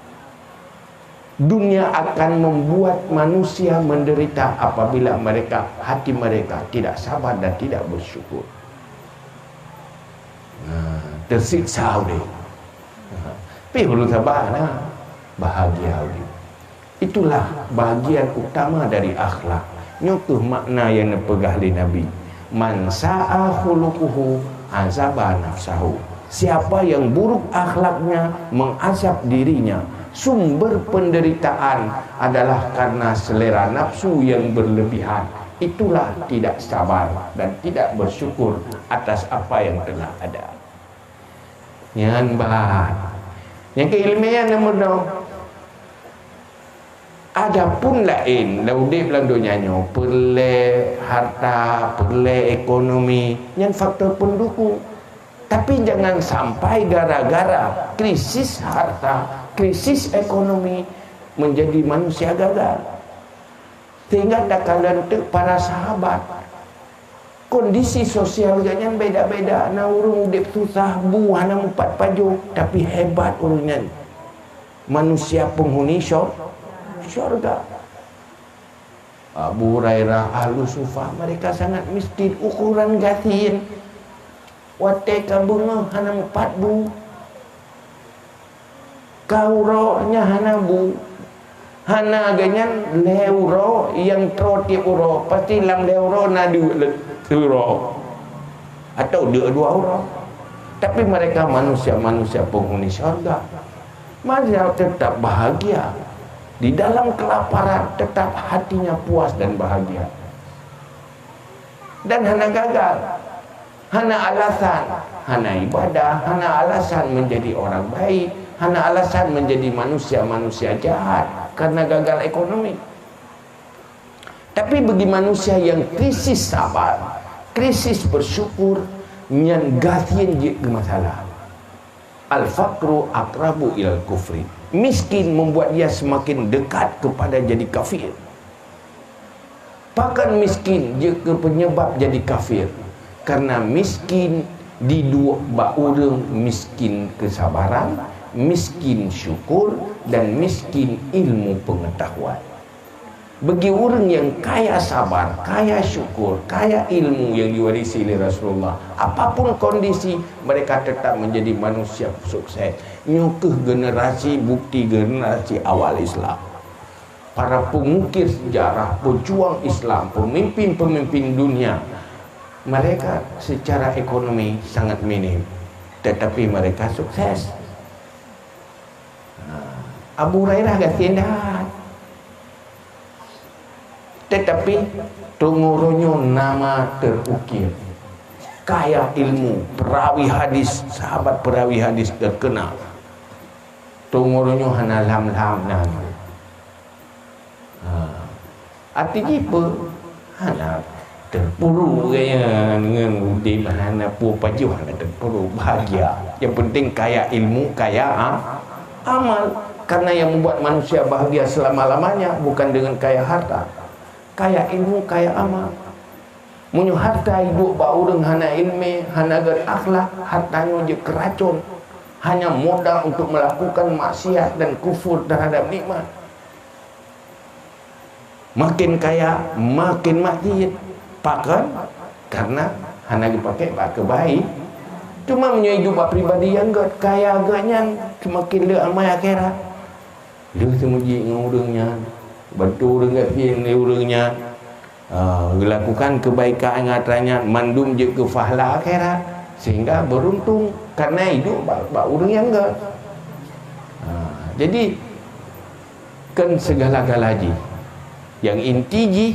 Dunia akan membuat manusia menderita apabila mereka, hati mereka tidak sabar dan tidak bersyukur. Nah, tersiksa udép. Nah, tapi ulôn sabar, nah, bahagia udép. Itulah bahagian utama dari akhlak. Nyoe kheueh makna yang neupeugah lé Nabi, "Man sa'a khuluquhu azaba nafsahu." Siapa yang buruk akhlaknya, mengazab dirinya. Sumber penderitaan adalah karena selera nafsu yang berlebihan. Itulah tidak sabar dan tidak bersyukur atas apa yang telah ada. Nyan bah. Nyang keu ileumèe nyan nomor dua. Adapun laén, lam udép lam donya nyoe, peureulèe harta, peureulèe ekonomi, nyan faktor pendukung. Tapi jangan sampai gara-gara krisis harta, krisis ekonomi, menjadi manusia gagal. Sehingga takalon teuk para sahabat. Kondisi sosial geuh nyan beda-beda. Na ureuëng udép susah, bu hana meupat pajoh, tapi hebat ureuëng nyan. Manusia penghuni syur-, syurga. Abu Hurairah, Ahlu Sufah, mereka sangat miskin, ukuran gasien. Watèe ka beungoh hana meupat bu. Ka uroe nyan hana bu. Hana geuh nyan lhèe uroe nyang troh tiep uroe. Pasti lam lhèe uroe na deuk lé-, uroe. Atau deuk dua uroe. Tapi mereka manusia-manusia penghuni syurga. Mereka tetap bahagia. Di dalam kelaparan, tetap hatinya puas dan bahagia. Dan hana gagal. Hana alasan, hana ibadah, hana alasan menjadi orang baik, hana alasan menjadi manusia-manusia jahat karena gagal ekonomi. Tapi bagi manusia yang krisis sabar, krisis bersyukur, nyan gasien jeuet keu masalah. Al-faqru aqrabu ilal kufri. Miskin membuat dia semakin dekat kepada jadi kafir. Pakon miskin jeuet keu penyebab jadi kafir? Karena miskin diduek bak ureuëng miskin kesabaran, miskin syukur, dan miskin ilmu pengetahuan. Bagi ureuëng yang kaya sabar, kaya syukur, kaya ilmu yang diwarisi oleh Rasulullah, apapun kondisi, mereka tetap menjadi manusia sukses. Nyoe kheueh generasi, bukti generasi awal Islam. Para pengukir sejarah, pejuang Islam, pemimpin-pemimpin dunia, mereka secara ekonomi sangat minim, tetapi mereka sukses. Ha, Abu Hurairah gasien that. Tetapi, teungoh uroe nyoe nama terukir. Kaya ilmu, perawi hadis, sahabat perawi hadis terkenal. Teungoh uroe nyoe hana lam-lam nan. Ha. Arti jih peue? Hana teupuru gaya ngon udép, hana peue pajoh, hana teupuru, bahagia. Yang penting kaya ilmu, kaya a-, amal. Karena yang membuat manusia bahagia selama-lamanya bukan dengan kaya harta. Kaya ilmu, kaya amal. Meunyoe harta iduek bak ureuëng hana ileumèe, hana gét akhlak, harta nyoe jeuet keu racon. Hanya modal untuk melakukan maksiat dan kufur terhadap nikmat. Makin kaya, makin maksiat. Pakon? Karena hana geupaké bak keubaik. Cuma meunyoe iduek bak pribadi nyang gét, kaya gét nyan seumaken le amai akhirat. Lheueh seumeujiek ngon ureuëng nyan, bantu ureuëng gasien lé ureuëng nyan, ah, geulakukan keubaikan ngon atra nyan, mandum jeuet keu pahala akhirat, sehingga beuruntung karena iduek bak, bak ureuëng nyang gét. Jadi, kan segala-gala jih, yang inti jih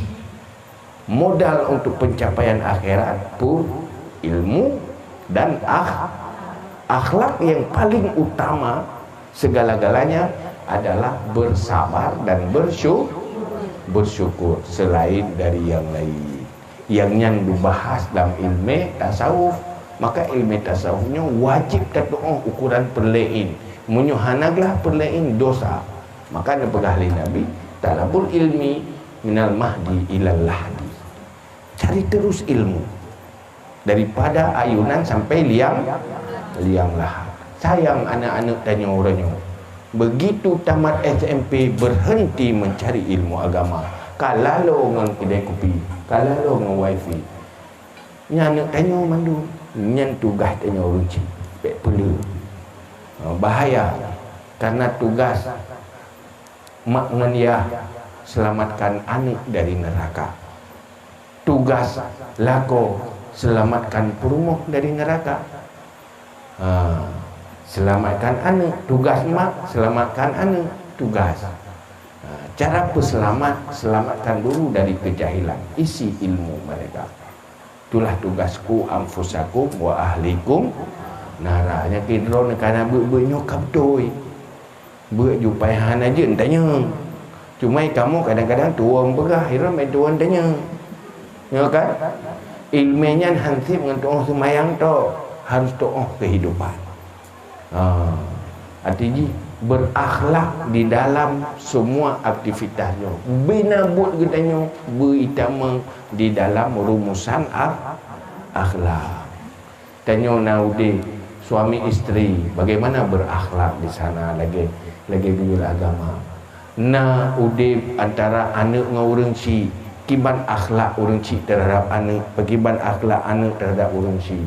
modal untuk pencapaian akhirat pun ilmu dan akh-, akhlak yang paling utama segala-galanya adalah bersabar dan bersyu-, bersyukur. Selain dari yang lain, yang nyan dibahas dalam ilmu tasawuf, maka ilmu tasawuf nyoe wajib tatuoh ukuran peureulée. Meunyoe hana glah peureulée, dosa. Maka neupeugah lé Nabi, "Talabul ilmi minal mahdi ilal lahdi." Cari terus ilmu daripada ayunan sampai liang, liang lahat. Sayang aneuk-aneuk tanyoe uroe nyoe, begitu tamat S M P berhenti mencari ilmu agama. Ka lalo ngon kedai kupi, ka lalo ngon wifi. Nyan aneuk tanyoe mandum, nyan tugaih tanyoe ureueng chik. Bék peuleueh. Ha, bahaya. Karena tugas mak ngon yah selamatkan aneuk dari neraka. Tugas lakoe selamatkan peurumoh dari neraka. Ha, selamatkan aneuk, tugas mak, selamatkan aneuk, tugas. Ha, cara peuseulamat, selamatkan dulu dari kejahilan, isi ilmu mereka. Itulah tugas ku anfusakum wa ahlikum nara. Nyang keudroe kana beuet-beuet nyoe ka beutôi. Beuet jupai hana jeuet tanyong. Cuma kamoe kadang-kadang tuwö peugah, hireuen meutuwö tanyong. Nyoe kan? Ilmu nyan hansip ngon tuoh seumayang tok, harus tuoh kehidupan. Ha, arti jih berakhlak di dalam semua aktivitas nyoe. Bina buet geutanyoe beuitamong di dalam rumusan ak-, akhlak. Tanyoe na udeb suami isteri, bagaimana berakhlak di sana lagée, lagée geuyue agama. Na udeb antara aneuk ngon ureueng chik, kiban akhlak ureueng chik terhadap aneuk, pakiban akhlak aneuk terhadap ureueng chik.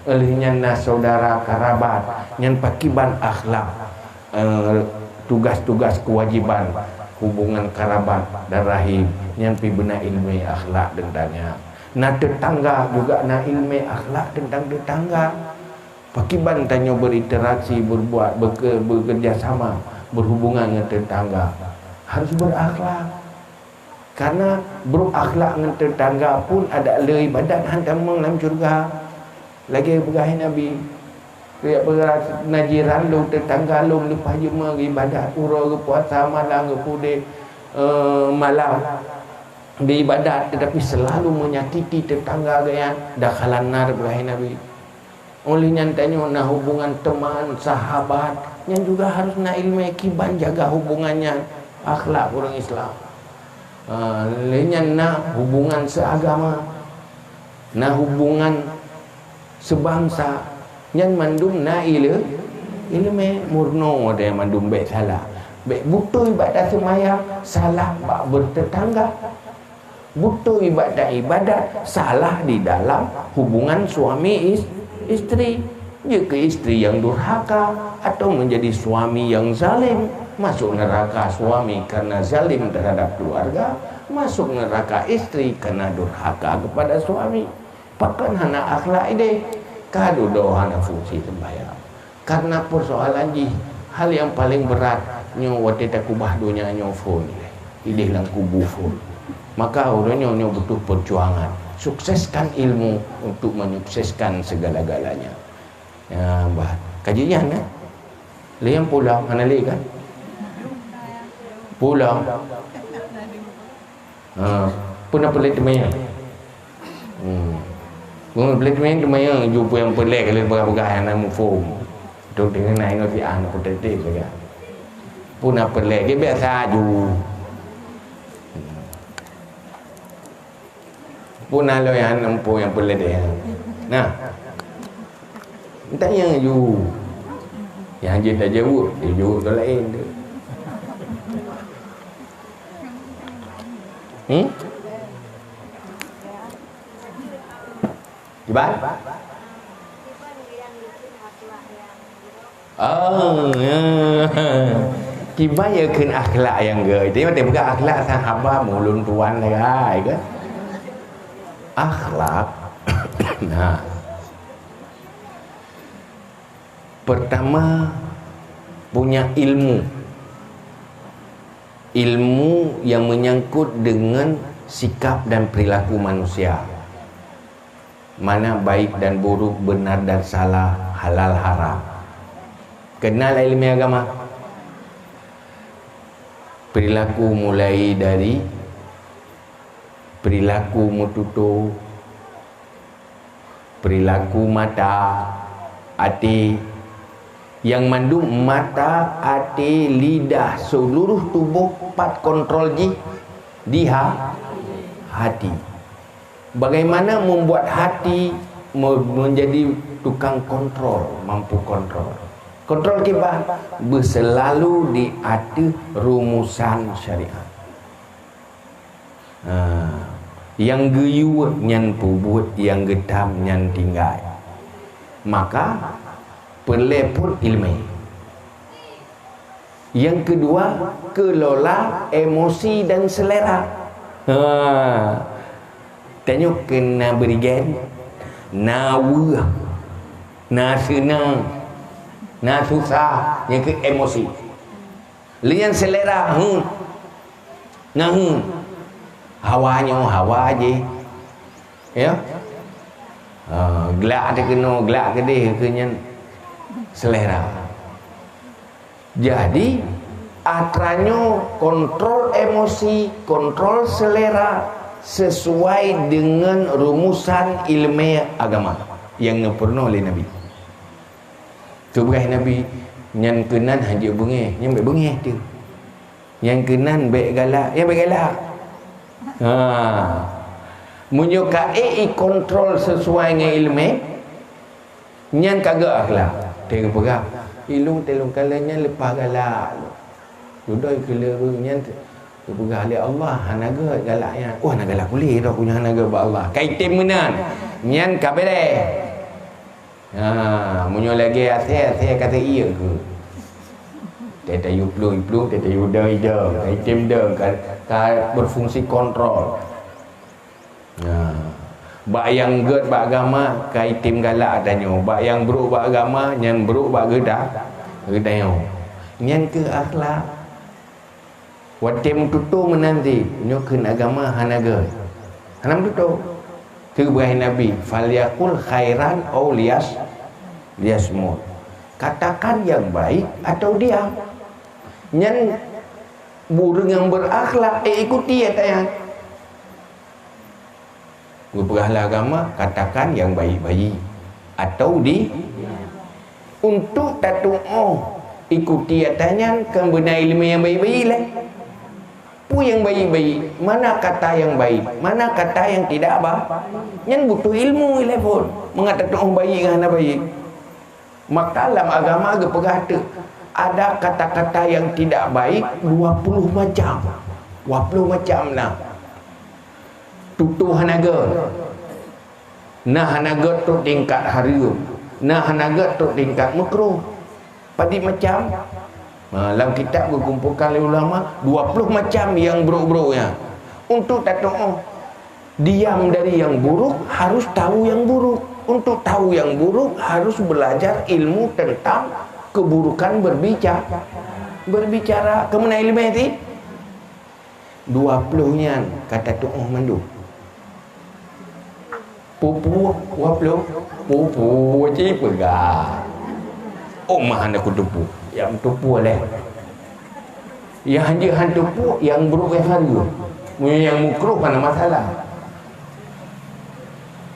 Lheueh nyan na saudara karabat, nyan pakiban akhlak, eh, tugas-tugas kewajiban hubungan karabat dan rahim, nyan pi beuna ilmu akhlak teuntang nyan. Na tetangga juga na ilmu akhlak teuntang tetangga. Pakiban tanyoe berinteraksi, berbuat, beke-, bekerja sama, berhubungan ngon tetangga, harus berakhlak. Karena brok akhlak ngon tetangga pun adak le ibadat han tamong lam syeuruga. Lagée peugah Nabi, "Riyak beurasa na jiran lôn, tetangga lôn leupah jeumeu geuibadat, uroe geupuasa, malam geupude, eh, malam geuibadat, tetapi selalu menyakiti tetangga geuhnyan, dakhalan nar," peugah Nabi. Óh lheueh nyan tanyoe na hubungan teman, sahabat, nyan juga harus na ilmu kiban jaga hubungan nyan, akhlak ureueng Islam. Ah, lheueh nyan na hubungan seagama, na hubungan sebansa, nyan mandum na ile-, ilmu murno deh mandum bék salah. Bék beutôi bak taseumayang, salah bak bertetangga. Beutôi bak taibadat, salah di dalam hubungan suami is-, isteri. Jeuet keu isteri yang durhaka atau menjadi suami yang zalim. Masuk neraka suami karena zalim terhadap keluarga, masuk neraka isteri karena durhaka kepada suami. Pakon hana akhlak ideh? Ka dudoe hana fungsi sembahyang. Karena persoalan jih, hal yang paling berat nyoe watée takubah donya nyoe phon ilée. Ideh lam kubu phon. Maka uroe nyoe, nyoe butuh perjuangan. Sukseskan ilmu untuk menyukseskan segala-galanya. Ya, bah. Kaji nyan, kan? Lé nyang pulang, hana lé, kan? Pulang. Ha, peue na peureulée teumanyong? Hmm. Peue na peureulée teumanyong, teumanyong ju peue nyang peureulée, ka lheueh peugah-peugah nyang na muphom. Dok deungon na ingat si ah na peureulée sagai. Peue na peureulée, geubiasa ju. Peue na lôn nyang na muphom nyang peureulée teuh. Nah. Tanyong ju. Nyang jeuet tajaweueb, tajaweueb ka laén tu. Hmm? Kiban? Oh, ya. Kiban ya kheun akhlak nyang gét. Jadi, watée peugah akhlak sang haba mulôn tuan sagai, kan? Akhlak. Nah. Pertama, punya ilmu. Ilmu yang menyangkut dengan sikap dan perilaku manusia. Mana baik dan buruk, benar dan salah, halal haram. Kenal ilmu agama. Perilaku mulai dari perilaku meututoe, perilaku mata, até, nyang mandum mata, até, lidah, seluruh tuboh pat kontrol jih di ha-, hati. Bagaimana membuat hati me-, menjadi tukang kontrol, mampu kontrol. Kontrol kiban, beuselalu di ateueh rumusan syariat. Ha, nyang geuyue nyan peubuet, nyang geutam nyan tinggai. Maka, peureulée phon iéleumé. Nyang keudua, keulola emosi dan selera. Ha, tanyoe keu na beurigen, na weueh, na seunang, na susah, nyang keu emosi. Lé nyan selera, hmm. Nyan, hmm. Hawa nyoe, hawa jih. Ya. Ha, glak teuh keunoe, glak keudeh, keu nyan selera. Jadi, atra nyoe kontrol emosi, kontrol selera sesuai dengan rumusan iéleumé agama nyang geupeurunoe lé Nabi. Keubeurah Nabi, nyan keunan hanjeuet beungéh, nyan bék beungéh teuh. Nyan keunan bék galak, nyan bék galak. Ha. Meunyoe ka ék ikontrol sesuai ngon iéleumé, nyan ka geuakhlak. Teupeugah, ilung telung kali nyan leupah galak. Dudoe keu leurueng nyan teupeugah lé Allah, hana gét galak nyan. Oh, hana galak puléh, droe ku nyan hana gét bak Allah. Ka item meunan. Nyan ka beureh. Ha, meunyoe lagée asée, asée ka teuieng keu. Teuh tayue plueng, plueng, teuh tayue dong, idong, ka item dong, ka, ka berfungsi kontrol. Ha. Bak nyang gét bak agama, ka item galak tanyoe. Bak nyang brok bak agama, nyan brok bak geuda-, geutanyoe. Nyan keuh akhlak. Watée meututoe meunan cit, nyoe kheun agama hana gét. Hana meututoe. Keu Ibrahim Nabi, "Falyaqul khairan aw liyas-, liyasmut." Katakan yang baik atau diam. Nyan ureuëng nyang berakhlak, eh, ikuti ata nyan. Geupeugah lé agama, katakan nyang baik-baik. Atau di, untuk tatuoh ikuti ata nyan, kan beuna iéleumé nyang baik-baik lé. Peue nyang baik-baik? Mana kata nyang baik? Mana kata nyang tidak ba-, nyan butuh ilmu lé phon. Mangat tatuoh baik ngon hana baik. Maka lam agama geupeugah teuk, ada kata-kata yang tidak baik dua puluh macam. Dua puluh macam na. Tutoe hana gét. Na hana gét trok tingkat hareuem. Na hana gét trok tingkat meukruh. Padit macam. Ha, lam kitab geukumpolkan lé ulama dua puluh macam nyang brok-brok nyan. Untuk tatuoh diam dari yang buruk, harus tahu yang buruk. Untuk tahu yang buruk, harus belajar ilmu tentang keburukan berbicara. Berbicara. Keu meunan iéleumé cit? Dua ploh nyan ka tatuoh mandum. Peue-peue, dua ploh? Peue-peue cit peugah. Oh, mah hana kuteupeu. Ya, meuteupeu lé. Ya, hanjeuet han teupeu, nyang brok nyang hareuem. Meunyoe nyang meukruh, hana masalah.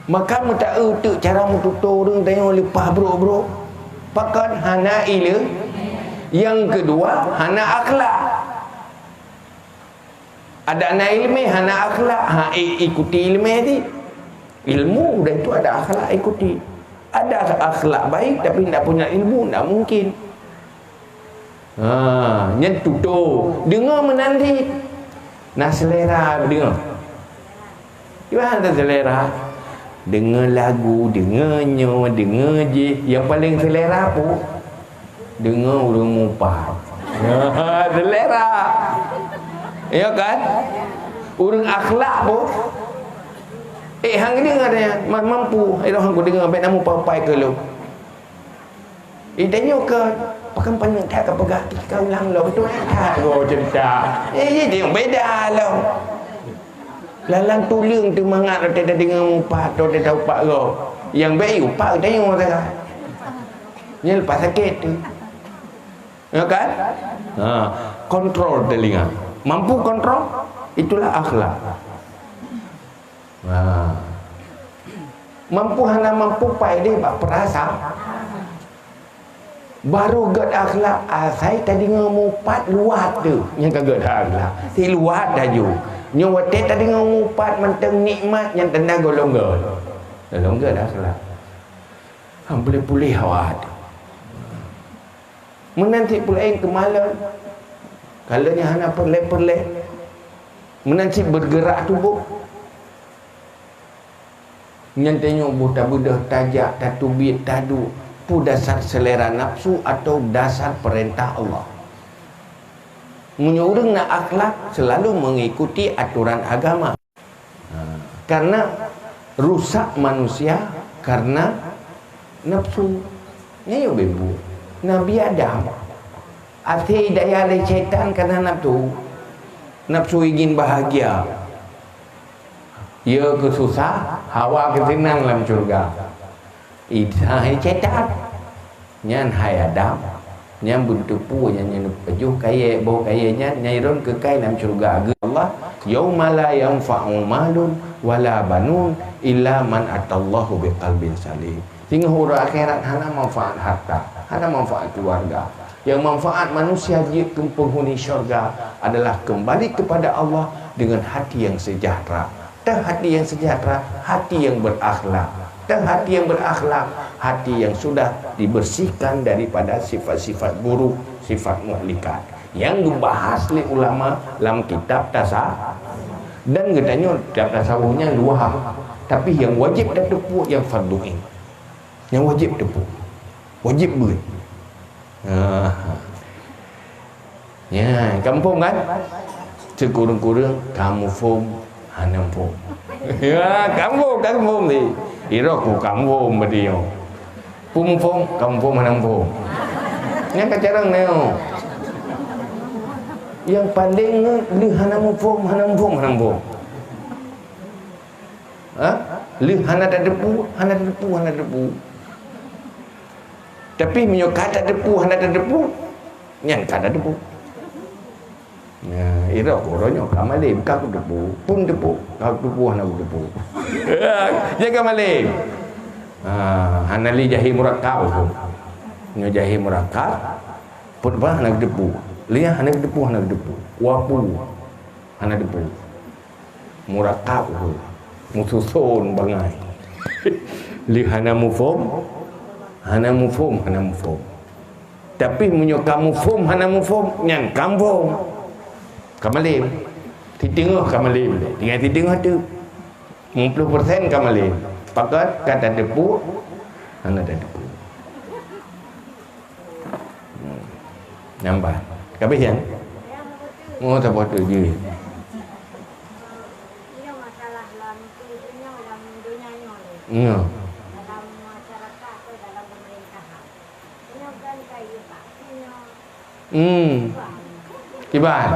Maka meutaeu teuk cara meututoe ureuëng tanyoe leupah brok-brok. Pakon hana ileu-, nyang keudua, hana akhlak. Ada na iéleumé hana akhlak, ha, i-, ikuti iéleumé cit. Ilmu udah itu ada akhlak, ikuti. Ada akhlak baik tapi ndak punya ilmu, ndak mungkin. Ha, nyan tutoe. Deungoe meunan cit. Na selera deungoe. Kiban hana selera. Deungoe lagu, deungoe nyoe, deungoe jih. Nyang paleng selera peue? Deungoe ureuëng mupat. Selera. Ya kan? Ureuëng akhlak peue? Eh, hang deungoe ata nyan, man mampu. Eh, hang kudeungoe, bék na mupai-pai keu lôn. Eh, tanyoe kan. Pakon paneuk that ka peugah ka ulang lom tu, eh, that goe cerita. Eh, jadi beda lom. Lalang tuleueng teumangat watèe tadeungoe mupat, watèe taupat gob. Nyang bèk upat geutanyoe sagai. Nyan leupah sakét tu. Ya kan? Ha, kontrol telinga. Mampu kontrol? Itulah akhlak. Ha. Mampu hana mampu pai deh bak peurasa. Baru gèt akhlak, asai tadeungoe mupat luwat tu. Nyang ka gèt akhlak. Si luwat laju. Nyoe watèe tadeungoe mupat mantong nikmat nyang tanda golom gèt. Golom gèt akhlak. Han puléh-puléh awak tu. Meunan cit peue laén keumalon. Kalau nyan hana peureulèe-peureulèe. Meunan cit beugeurak tuboh. Nyan tanyoe boh tabeudôh tajak, tateubiet, taduek, peue dasar seulera nafsu atau dasar peurintah Allah. Meunyoe ureueng na akhlak, seulalu meungikuti atoran agama. Ha, karena rusak manusia karena nafsu. Nyan nyang beubuet. Nabi Adam, até daya lé syaitan karena nafsu. Nafsu ingin bahagia. Ia keu susah, Hawa keu seunang lam syeuruga. Isa hai syaitan. Nyan hai Adam. Nyan beuteupeue nyan, nyan pajoh kayèe, boh kayèe nyan, nyan droen keukai lam syeuruga. Geuh Allah, "Yauma la yanfa'u malun wala banun illa man atallaha biqalbin salim." Singoh uroe akhirat hana manfaat harta, hana manfaat keluarga. Yang manfaat manusia jeuet keu penghuni syurga adalah kembali kepada Allah dengan hati yang sejahtera. Teuh hati yang sejahtera, hati yang berakhlak. Teuh hati yang berakhlak, hati yang sudah dibersihkan daripada sifat-sifat buruk, sifat muhlikat. Nyang geubahas lé ulama lam kitab tasa-, dan geutanyoe kitab tasawuf nyan luwah. Tapi nyang wajéb tateupeue nyang fardhu ain. Nyang wajéb teupeue. Wajéb beuet. Ha. Ya, ka muphom kan? Sikureueng-kureueng ka muphom, hana muphom. Ya, ka muphom, ka muphom ni. Iroh ku ka muphom badi nyoe. Peue muphom, ka muphom, hana muphom. Nyan ka carông nyoe. Nyang paleng lheueh hana muphom, hana muphom, hana muphom. Ha? Lheueh hana tateupeue, hana tateupeue, hana tateupeue. Tapi meunyoe ka tateupeue, hana tateupeue, nyan ka tateupeue. Nah, iroh uroe nyoe ka malem, ka kuteupeue, pun teupeue, ka kuteupeue, hana kuteupeue. Nyan ka malem. Ha, hana lé jahé murakkab tu. Nyoe jahé murakkab, pun bah hana kuteupeue. Lé hana kuteupeue, hana kuteupeue. Wapeue, hana teupeue. Murakkab tu. Meususon bangai. Lé hana muphom, hana muphom, hana muphom. Tapi meunyoe ka muphom hana muphom, nyan ka muphom. Ka malem. Siteungoh ka malem. Tinggai siteungoh teuk. Lima puluh persen ka malem. Pakat ka tateupeue, hana tateupeue. Hmm. Nambah. Habis nyan? Oh, tak patut je. Ya. Hmm. Kiban.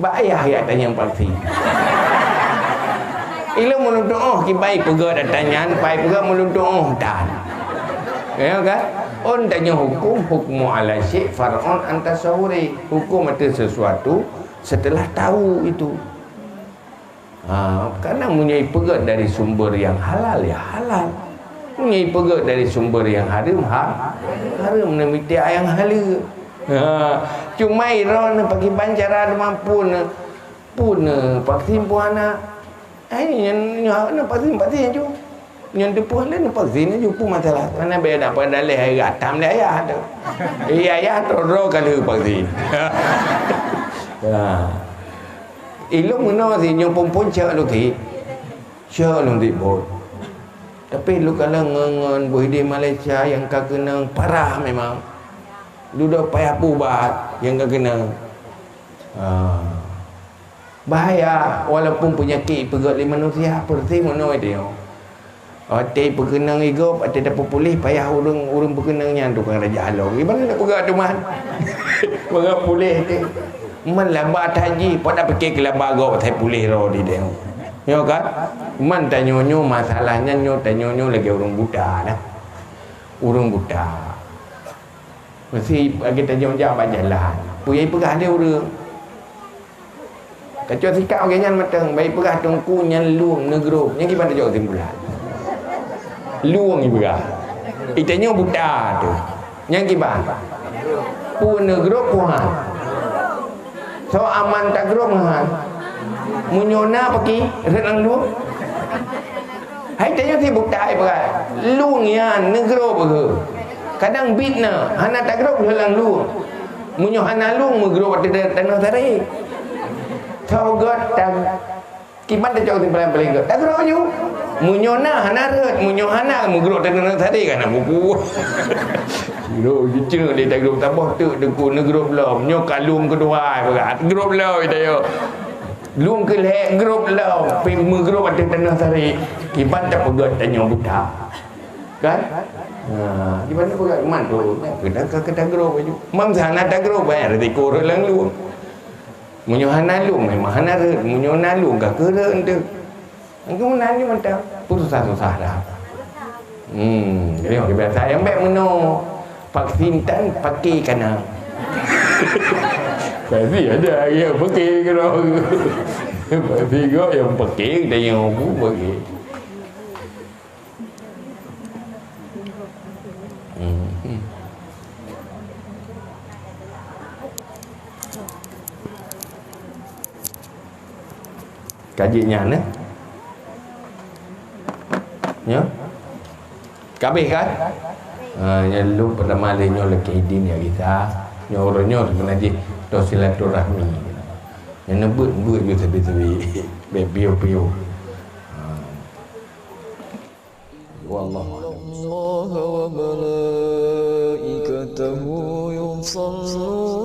Bak ayah ya tanyong paksi. Ilong meunurot oh kiban peugah dan tanyan, pai peugah meunurot oh tan. Ya kan? On tanyong hukum, hukmu ala syai' far'un an tasawwuri. Hukum atas sesuatu setelah tahu itu. Ha, karena meunyoe ipeugét dari sumber yang halal, ya halal. Meunyoe ipeugét dari sumber yang haram, ha, haram. Neumita nyang halal. Ha, cuma iroh neupakiban cara mampu ne, pun ne vaksin pun anak. Ai nyan nyan vaksin vaksin ju. Nyan teupeu lé vaksin ju pun masalah. Mana beda pada leh ayah tam leh ayah tu. Iya ayah tu ro kali vaksin. Ha. Ilong meunoe si nyoe phon-phon cok lôn cit. Cok lôn cit phon. Tapi lôn kalon ngon, ngon boh idéh Malaysia nyang ka keunong parah memang. Dudoe payah pubat nyang ka keunong. Ah. Bahaya, walaupun peunyakét ipeugét lé manusia, peureuté meunoe idéh nyoe. Watèe peukeunong igob, watèe tapeupuléh payah ureueng, ureueng peukeunong nyan tukang raja halong. Gimana nak peugah tu man? Peugah puléh tu. Man lambat haji, pada pikir keu lambat gob, watèe puléh roh di deh. Nyo kan? Man tanyoe nyoe masalah nyan nyoe tanyoe nyoe lagèe ureueng buta dah. Ureueng buta. Meusti lagèe tanyoe jak bak jalan. Peue nyang peugah lé ureueng? Kacok sikap lagèe nyan mantong, bèk peugah teungku nyan lueng neugrob. Nyan kiban tacok kesimpulan. Lueng ipeugah. Itanyoe buta tu. Nyan kiban. Peue neugrob peue han. Soe aman tagrob ngon han. Meunyoe na paki rhet lam lueng. Hai tanyoe si buta ipeugah. Lueng nyan neugrob beuhe. Kadang bit na, hana tagrob lheueh lam lueng. Meunyoe hana lueng meugrob ateueh tanoh saré. Soe göt tang kiban tacok kesimpulan paléng göt. Tagrob nyoe. Meunyoe na hana rhet, meunyoe hana meugrob ateueh tanoh saré kan buku. Grob jicek lé tagrob taboh teuk teungku neugrob lom. Nyoe ka lueng keudua berat. Grob lom ita yo. Lueng keu lhèe grob lom. Pi meugrob ateueh tanoh saré. Kiban tapeugöt tanyoe buta. Kan? Ha, kiban tapeugöt man tu. Keunan ka kita grob baju. Mam sana tagrob eh, risiko rhet lam lueng. Meunyoe hana lueng memang hana rhet, meunyoe na lueng ka keu rhet teuh. Engkau meunan nyoe mantong, peususah-susah dah. Hmm, nyoe biasa nyang bèk meunoe. Vaksin tan paké kana. Pasti ada nyang paké keudroe. Pasti gop nyang paké, dan nyang aku paké. Hmm. Ka jeuet nyan, eh? Nyo? Ka habéh kan? Ha, nyan lôn peutama lé nyoe lakèe idin ya gisa. Nyoe uroe nyoe sebenarnya jih to silaturahmi. Nyan neubeuet-beuet ju sabe-sabe. Bèk piôh-piôh. Ha. Wallahu a'lam. إن الله وملائكته يصلون